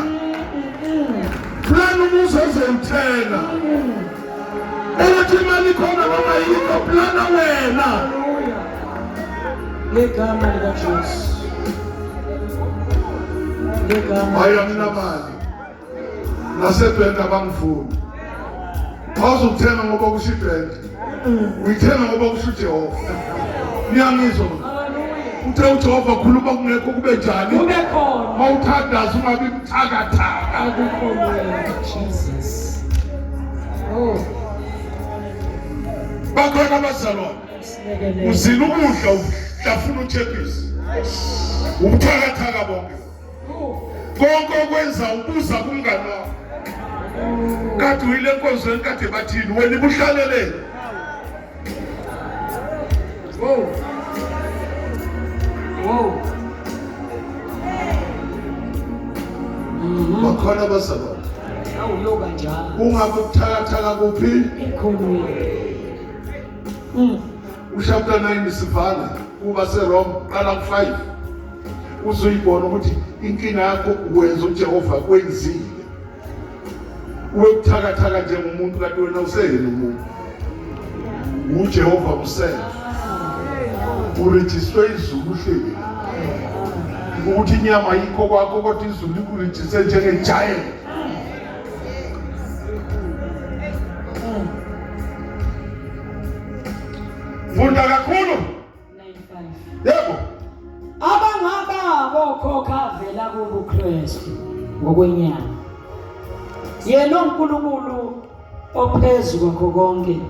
Speaker 1: plani umuzi ozoyithenga ukuthi imali ikhona noma yikho plana wena
Speaker 2: Haleluya. Ngegama likaJesu. Ngegama.
Speaker 1: hayi anginamali nasebhenki abangifuni awuzukuthenga ngoba kusho ibhenki uyithenga ngoba kusho ujehova niyangizwa
Speaker 2: Haleluya.
Speaker 1: uthe ujehova khuluma kungekho kube njani
Speaker 2: Kube khona.
Speaker 1: mawuthandaza ungabi buthakathaka
Speaker 2: Akukholweni Jesus. Oh,
Speaker 1: bakhona abazalwane
Speaker 2: silekelele.
Speaker 1: uzila ukudla uhlafuna uchephisi ubuthakathaka bonke konke okwenza ubuza kumngani wakho kade uyile enkonzweni kade bathini wena ibuhlaleleni
Speaker 2: Oh. Wow.
Speaker 1: Bakhona abazalwane.
Speaker 2: Awuyo kanjalo.
Speaker 1: Ungabe ubuthakathaka kuphi?
Speaker 2: Ekhonweni.
Speaker 1: Uchapter 9 sivale kuba seRome qala ku5. Uzuyibona ukuthi inkinga yakho wenza uJehova kwenzile. Ube buthakathaka njengomuntu kanti wena useyena umuntu. UJehova himself. Urejistwe izulu uhleli. Ukuthi inyama yikho kwakho kodwa izulu likurejiste njenge-giant. Funda kakhulu.
Speaker 2: 95.
Speaker 1: Yebo.
Speaker 2: Abangaba bokhokha vela kubuKristu ngokwenyama. Yena uNkulunkulu ophezu kwakho konke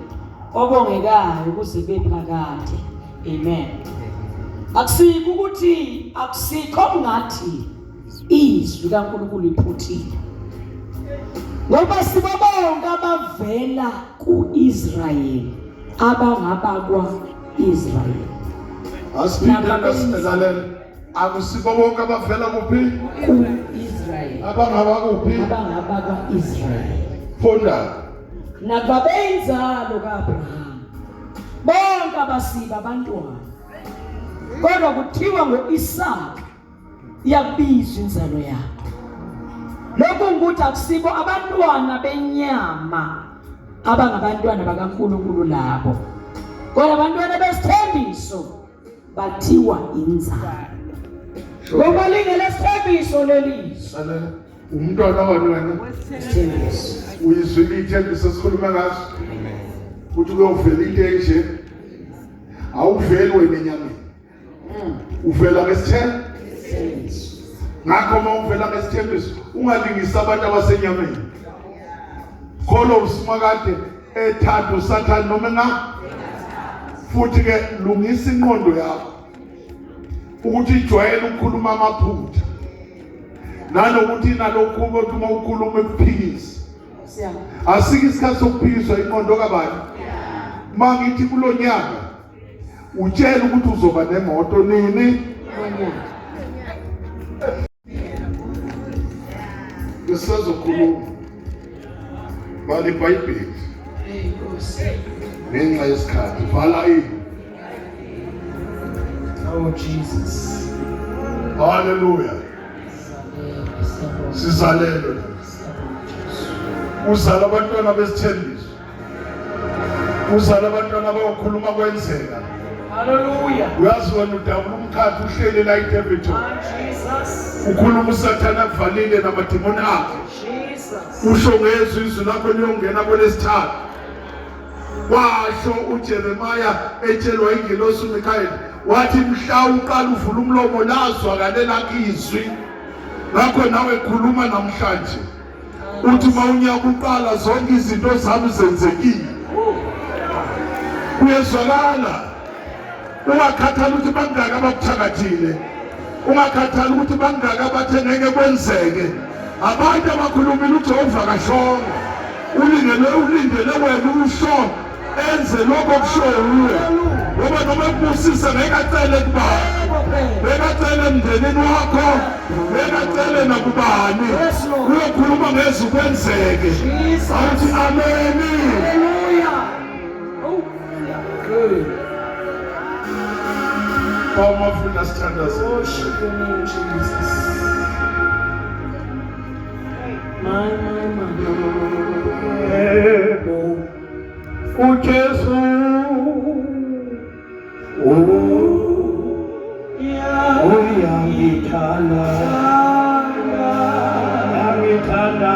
Speaker 2: obongekayo kuze bephakade. Amen. Akusiko ukuthi akusikho ngathi izwi kaNkulunkulu liphuthile. Ngoba sibabonke abavela kuIsrayeli abangabakwa Israyeli.
Speaker 1: Asiphinde silalela. Akusibo bonke abavela kuphi?
Speaker 2: Ku-Israyeli.
Speaker 1: Abangaba kuphi?
Speaker 2: Abangabakwa Israyeli.
Speaker 1: Funda.
Speaker 2: Nakuba beyinzalo kaAbraham. Bonke abasiba abantwana. Kodwa kuthiwa ngoIsaka iyakubizwa inzalo yakho. Lokhu ngukuthi akusibo abantwana benyama abangabantwana bakaNkulunkulu labo. Kodwa abantwana besithembiso bathiwa inzalo. Ngoba lingelesithembiso leli.
Speaker 1: Lalela. Umntwana wani wena?
Speaker 2: Isithembiso.
Speaker 1: Uyizwile ithembiso esikhuluma ngaso? Uthi kuyovela into enje. Awuveli wena enyameni. Uvela ngesithembiso. Ngakho uma uvela ngesithembiso ungalingisi abantu abasenyameni. Kholo usimakade ethanda uSathane noma nga futhi ke lungisa inqondo yakho ukuthi ijwayele ukukhuluma amaphutha nanokuthi nalokhu ukuthi uma ukhuluma ekuphikisa asike isikhathi sokuphikiswa inqondo kabani. Uma ngithi kulonyaka utshela ukuthi uzoba nemoto nini ngisazokhuluma bhala iBhayibheli ngenxa yesikhathi bhala ini.
Speaker 2: Oh Jesus.
Speaker 1: Haleluya. Sizalelwe. Uzala abantwana besithembiso. Uzala abantwana abayokhuluma kwenzeka.
Speaker 2: Hallelujah.
Speaker 1: Uyazi wena udabula umkhathi uhleli la eDaveyton.
Speaker 2: Jesus.
Speaker 1: Ukhuluma uSathane akuvalile namadimoni akhe.
Speaker 2: Jesus.
Speaker 1: Usho ngezwi izwi lakho liyongena kwelesithathu. Washo uJeremiah etshelwa ingelosi uMikhayeli wathi mhla uqala uvula umlomo lazwakale lakho izwi. Ngakho nawe khuluma namhlanje. Uthi uma unyaka uqala zonke izinto zami zenzekile. Kuyezwakala. Ungakhathali ukuthi bangaki abakuthakathile. Ungakhathali ukuthi bangaki abathe ngeke kwenzeke. Abantu abakhulumile uJehova kashongo. Ulindele ulindele wena usho enze lokho okushoyo uwe. Ngoba noma ekubusisa ngeke acele kubani. Ngeke acele emndenini wakho. Ngeke acele nakubani. Uyokhuluma ngezwi kwenzeke. Awuthi ameni.
Speaker 2: Hallelujah. Oh, good.
Speaker 1: Baba mafuna sithandaze.
Speaker 2: Worship your name, Jesus. My, my, my.
Speaker 4: Yebo, uJesu uyangithanda, uyangithanda.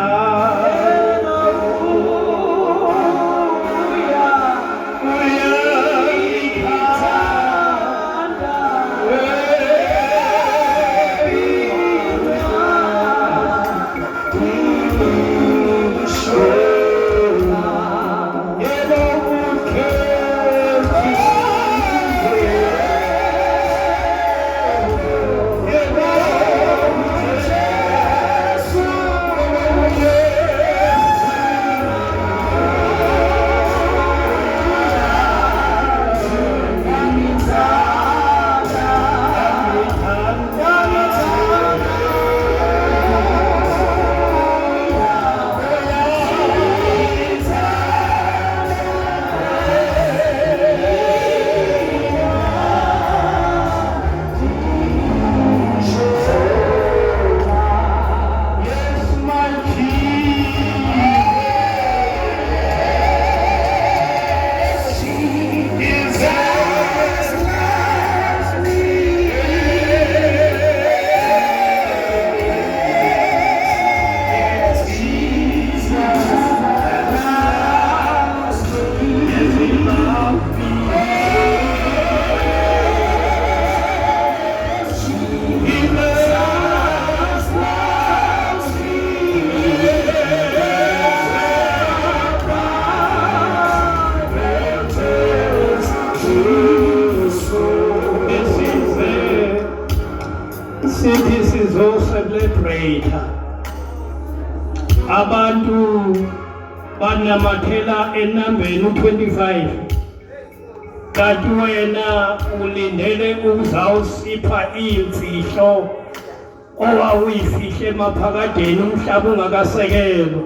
Speaker 4: Sithi sizo-celebrate abantu banamathela enambeni u-25, kanti wena ulindele ukuzawusipha imfihlo owawuyifihle emaphakadeni umhlaba ungakasekelwa.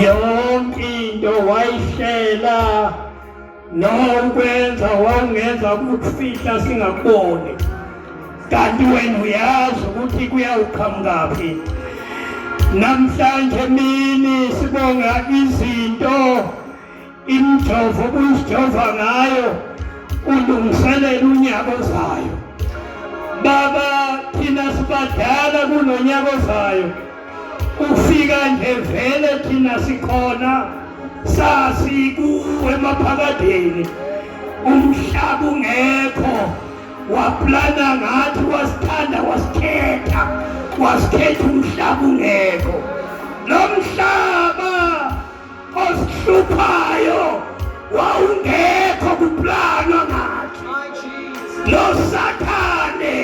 Speaker 4: Yonke into wayihlela nokwenza wawungenza ukufihla singakuboni, kanti wena uyazi ukuthi kuyawuqhamukaphi. Namhlanje mini sibonga izinto imijovo obuyisijova ngayo ulungiselela unyaka ozayo. Baba, thina sibadala kunonyaka ozayo, ufika nje vele thina sikhona, sasikuwe emaphakadeni, umhlaba ungekho, waplana ngathi, wasithanda, wasikhetha, wasikhetha umhlaba ungekho. Lo mhlaba osihluphayo wawungekho kuplanwa ngathi, lo sathane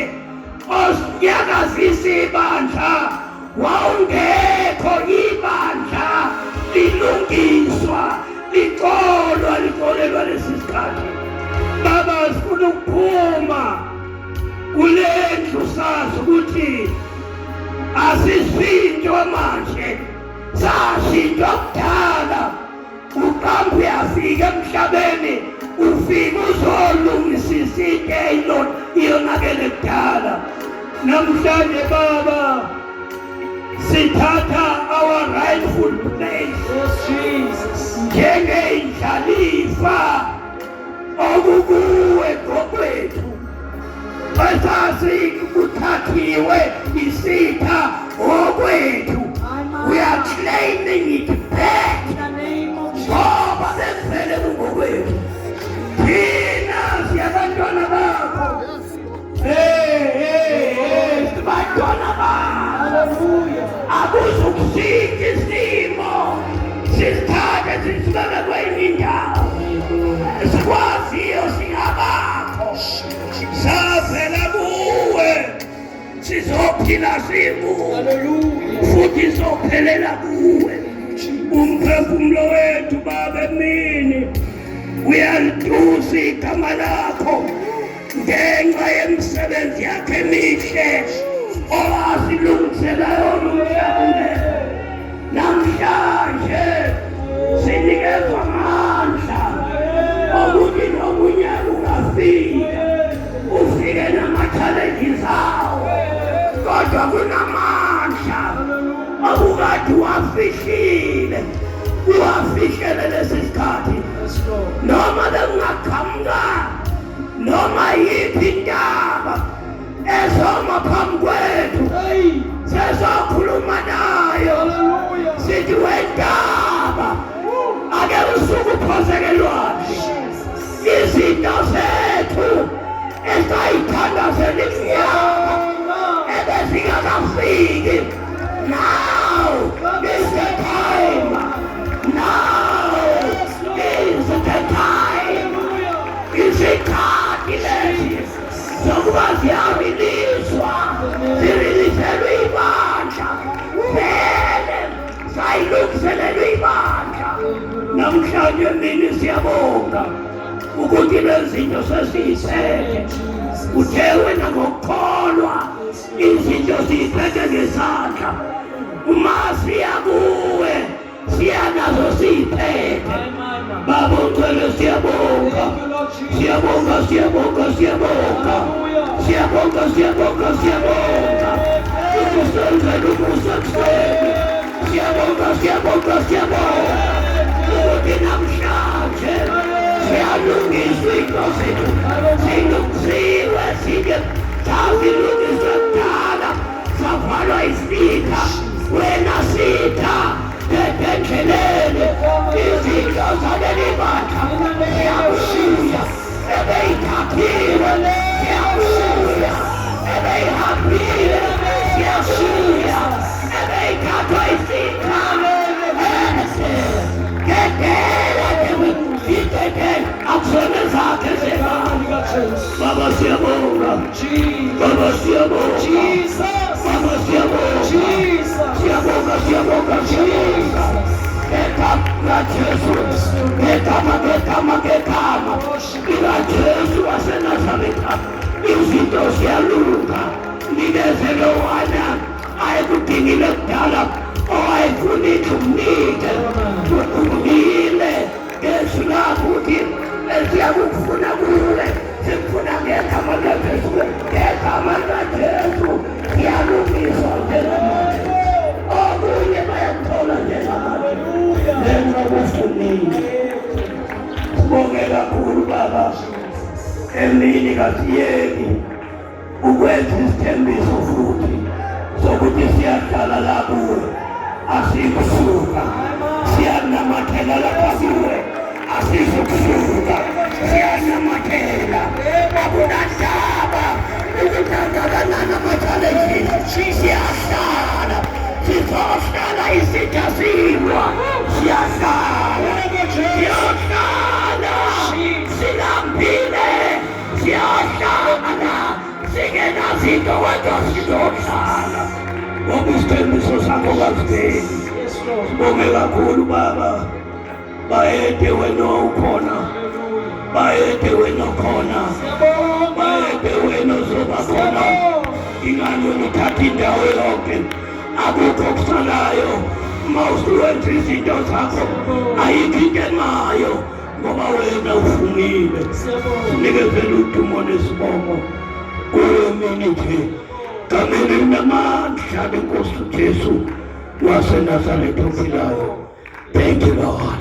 Speaker 4: osinyakazisa ibandla wawungekho, ibandla lilungiswa, licolwa, licolelwa lesi sikhathi. Baba, sifuna ukuphuma kule ndlu sazi ukuthi asisintwa manje, sasintwa kudala. Uqamba uyafika emhlabeni, ufika uzolungisisa into eyilona iyonakele kudala. Namhlanje Baba, sithatha our rightful place
Speaker 3: Jesus.
Speaker 4: njengeyindlalifa okukuwe ngokwethu esasi kuthathiwe isitha okwethu. We are claiming it back
Speaker 3: In the name of Jesus.
Speaker 4: ngoba bekuvele kungokwethu. Thina siyabantwana bakho. Hey, hey, hey, sibantwana bakho.
Speaker 3: Hallelujah.
Speaker 4: Akuzukushintsha isimo, sisithathe sisibeke kwenye indawo sikwaziyo, singabakho, savela kuwe, sizophila sikuwe
Speaker 3: Hallelujah.
Speaker 4: futhi sophelela kuwe. Umphefumulo wethu, Baba, emini uyalitusa igama lakho ngenxa yemisebenzi yakhe emihle owasilungisela yona umhlaba. Namhlanje sinikezwa amandla okuthi noma unyaka ungafika, ufike nama-challenges awo, kodwa kunamandla obukade uwafihlile, uwafihlele lesi sikhathi.
Speaker 3: Yes, Lord.
Speaker 4: Noma bekungaqhamuka noma yiphi intaba ezoma phambi kwethu,
Speaker 3: Hey.
Speaker 4: sezokhuluma nayo.
Speaker 3: Hallelujah.
Speaker 4: Sithi, wentaba, ake usuke uphoseke lwandle. Izinto zethu esayithandazela iminyaka ebezingakafiki, now is the time, now is the time. Isikhathi lesi sokuba ziyareleaswa, zireleaselwe ibandla, vele sayilungiselelwe ibandla. Namhlanje mini siyabonga ukuthi lezi zinto sesiyiphethe. Uthe wena ngokukholwa izinto siyiphethe ngesandla, uma siya kuwe siya nazo siyiphethe.
Speaker 3: My, my, my.
Speaker 4: Baba ungcwele, siyabonga.
Speaker 3: Thank you, Lord Jesus.
Speaker 4: Siyabonga, siyabonga, siyabonga. Siyabonga, siyabonga, siyabonga ukusenzela umusa ekuseni. Siyabonga, siyabonga, siyabonga ukuthi namhlanje siyalungiswa into zethu, zilungisiwe, zike zazilungiswe kudala, savalwa isitha. Wena sitha, endleleni izinto zaleli bandla ziyabuya, ebeyithathiwe ziyabuya, ebeyihambile ziyabuya, ebeyithathwa isitha ese gedele, idedele, akusona zakhe zebandla. Baba siyabonga. Baba siyabonga. Baba siyabonga. Siyabonga, siyabonga, siyabonga. Ngegama likaJesu. Ngegama, ngegama, ngegama likaJesu waseNazaretha. Izinto ziyalunga. Nikeze lowana ayekudingile kudala owayefuna indlu mnike. Ukhulumile ngezwi lakho ukuthi esiyakufuna kuwe sikufuna ngegama likaJesu. Ngegama likaJesu siyalungiswa njengamanje. Okunye bayakuthola njengamanje. Ngenxa kufunile. Sibonge kakhulu Baba. Emini kasiyeki ukwenza isithembiso futhi sokuthi siyahlala la kuwe asikusuka siyanamathela lapha kuwe asizukusuka siyanamathela akunandaba ukuthi angakanani ama-challenges siyahlala sizohlala isitha silwa siyahlala siyohlala silambile siyahlala singenazinto kodwa sizohlala ngoba isithembiso sakho kasibeki sibonge kakhulu Baba. Bayede wena ukhona, bayede wena ukhona, bayede wena uzoba khona. Ingani wena uthatha indawo yonke, akukho okusalayo. Uma usuwenza izinto zakho ayikho into emayo ngoba wena ufungile. Sinikezele udumo nesibongo kuwe mini nje gameni linamandla lenkosi uJesu waseNazaretha ophilayo. Thank you, Lord.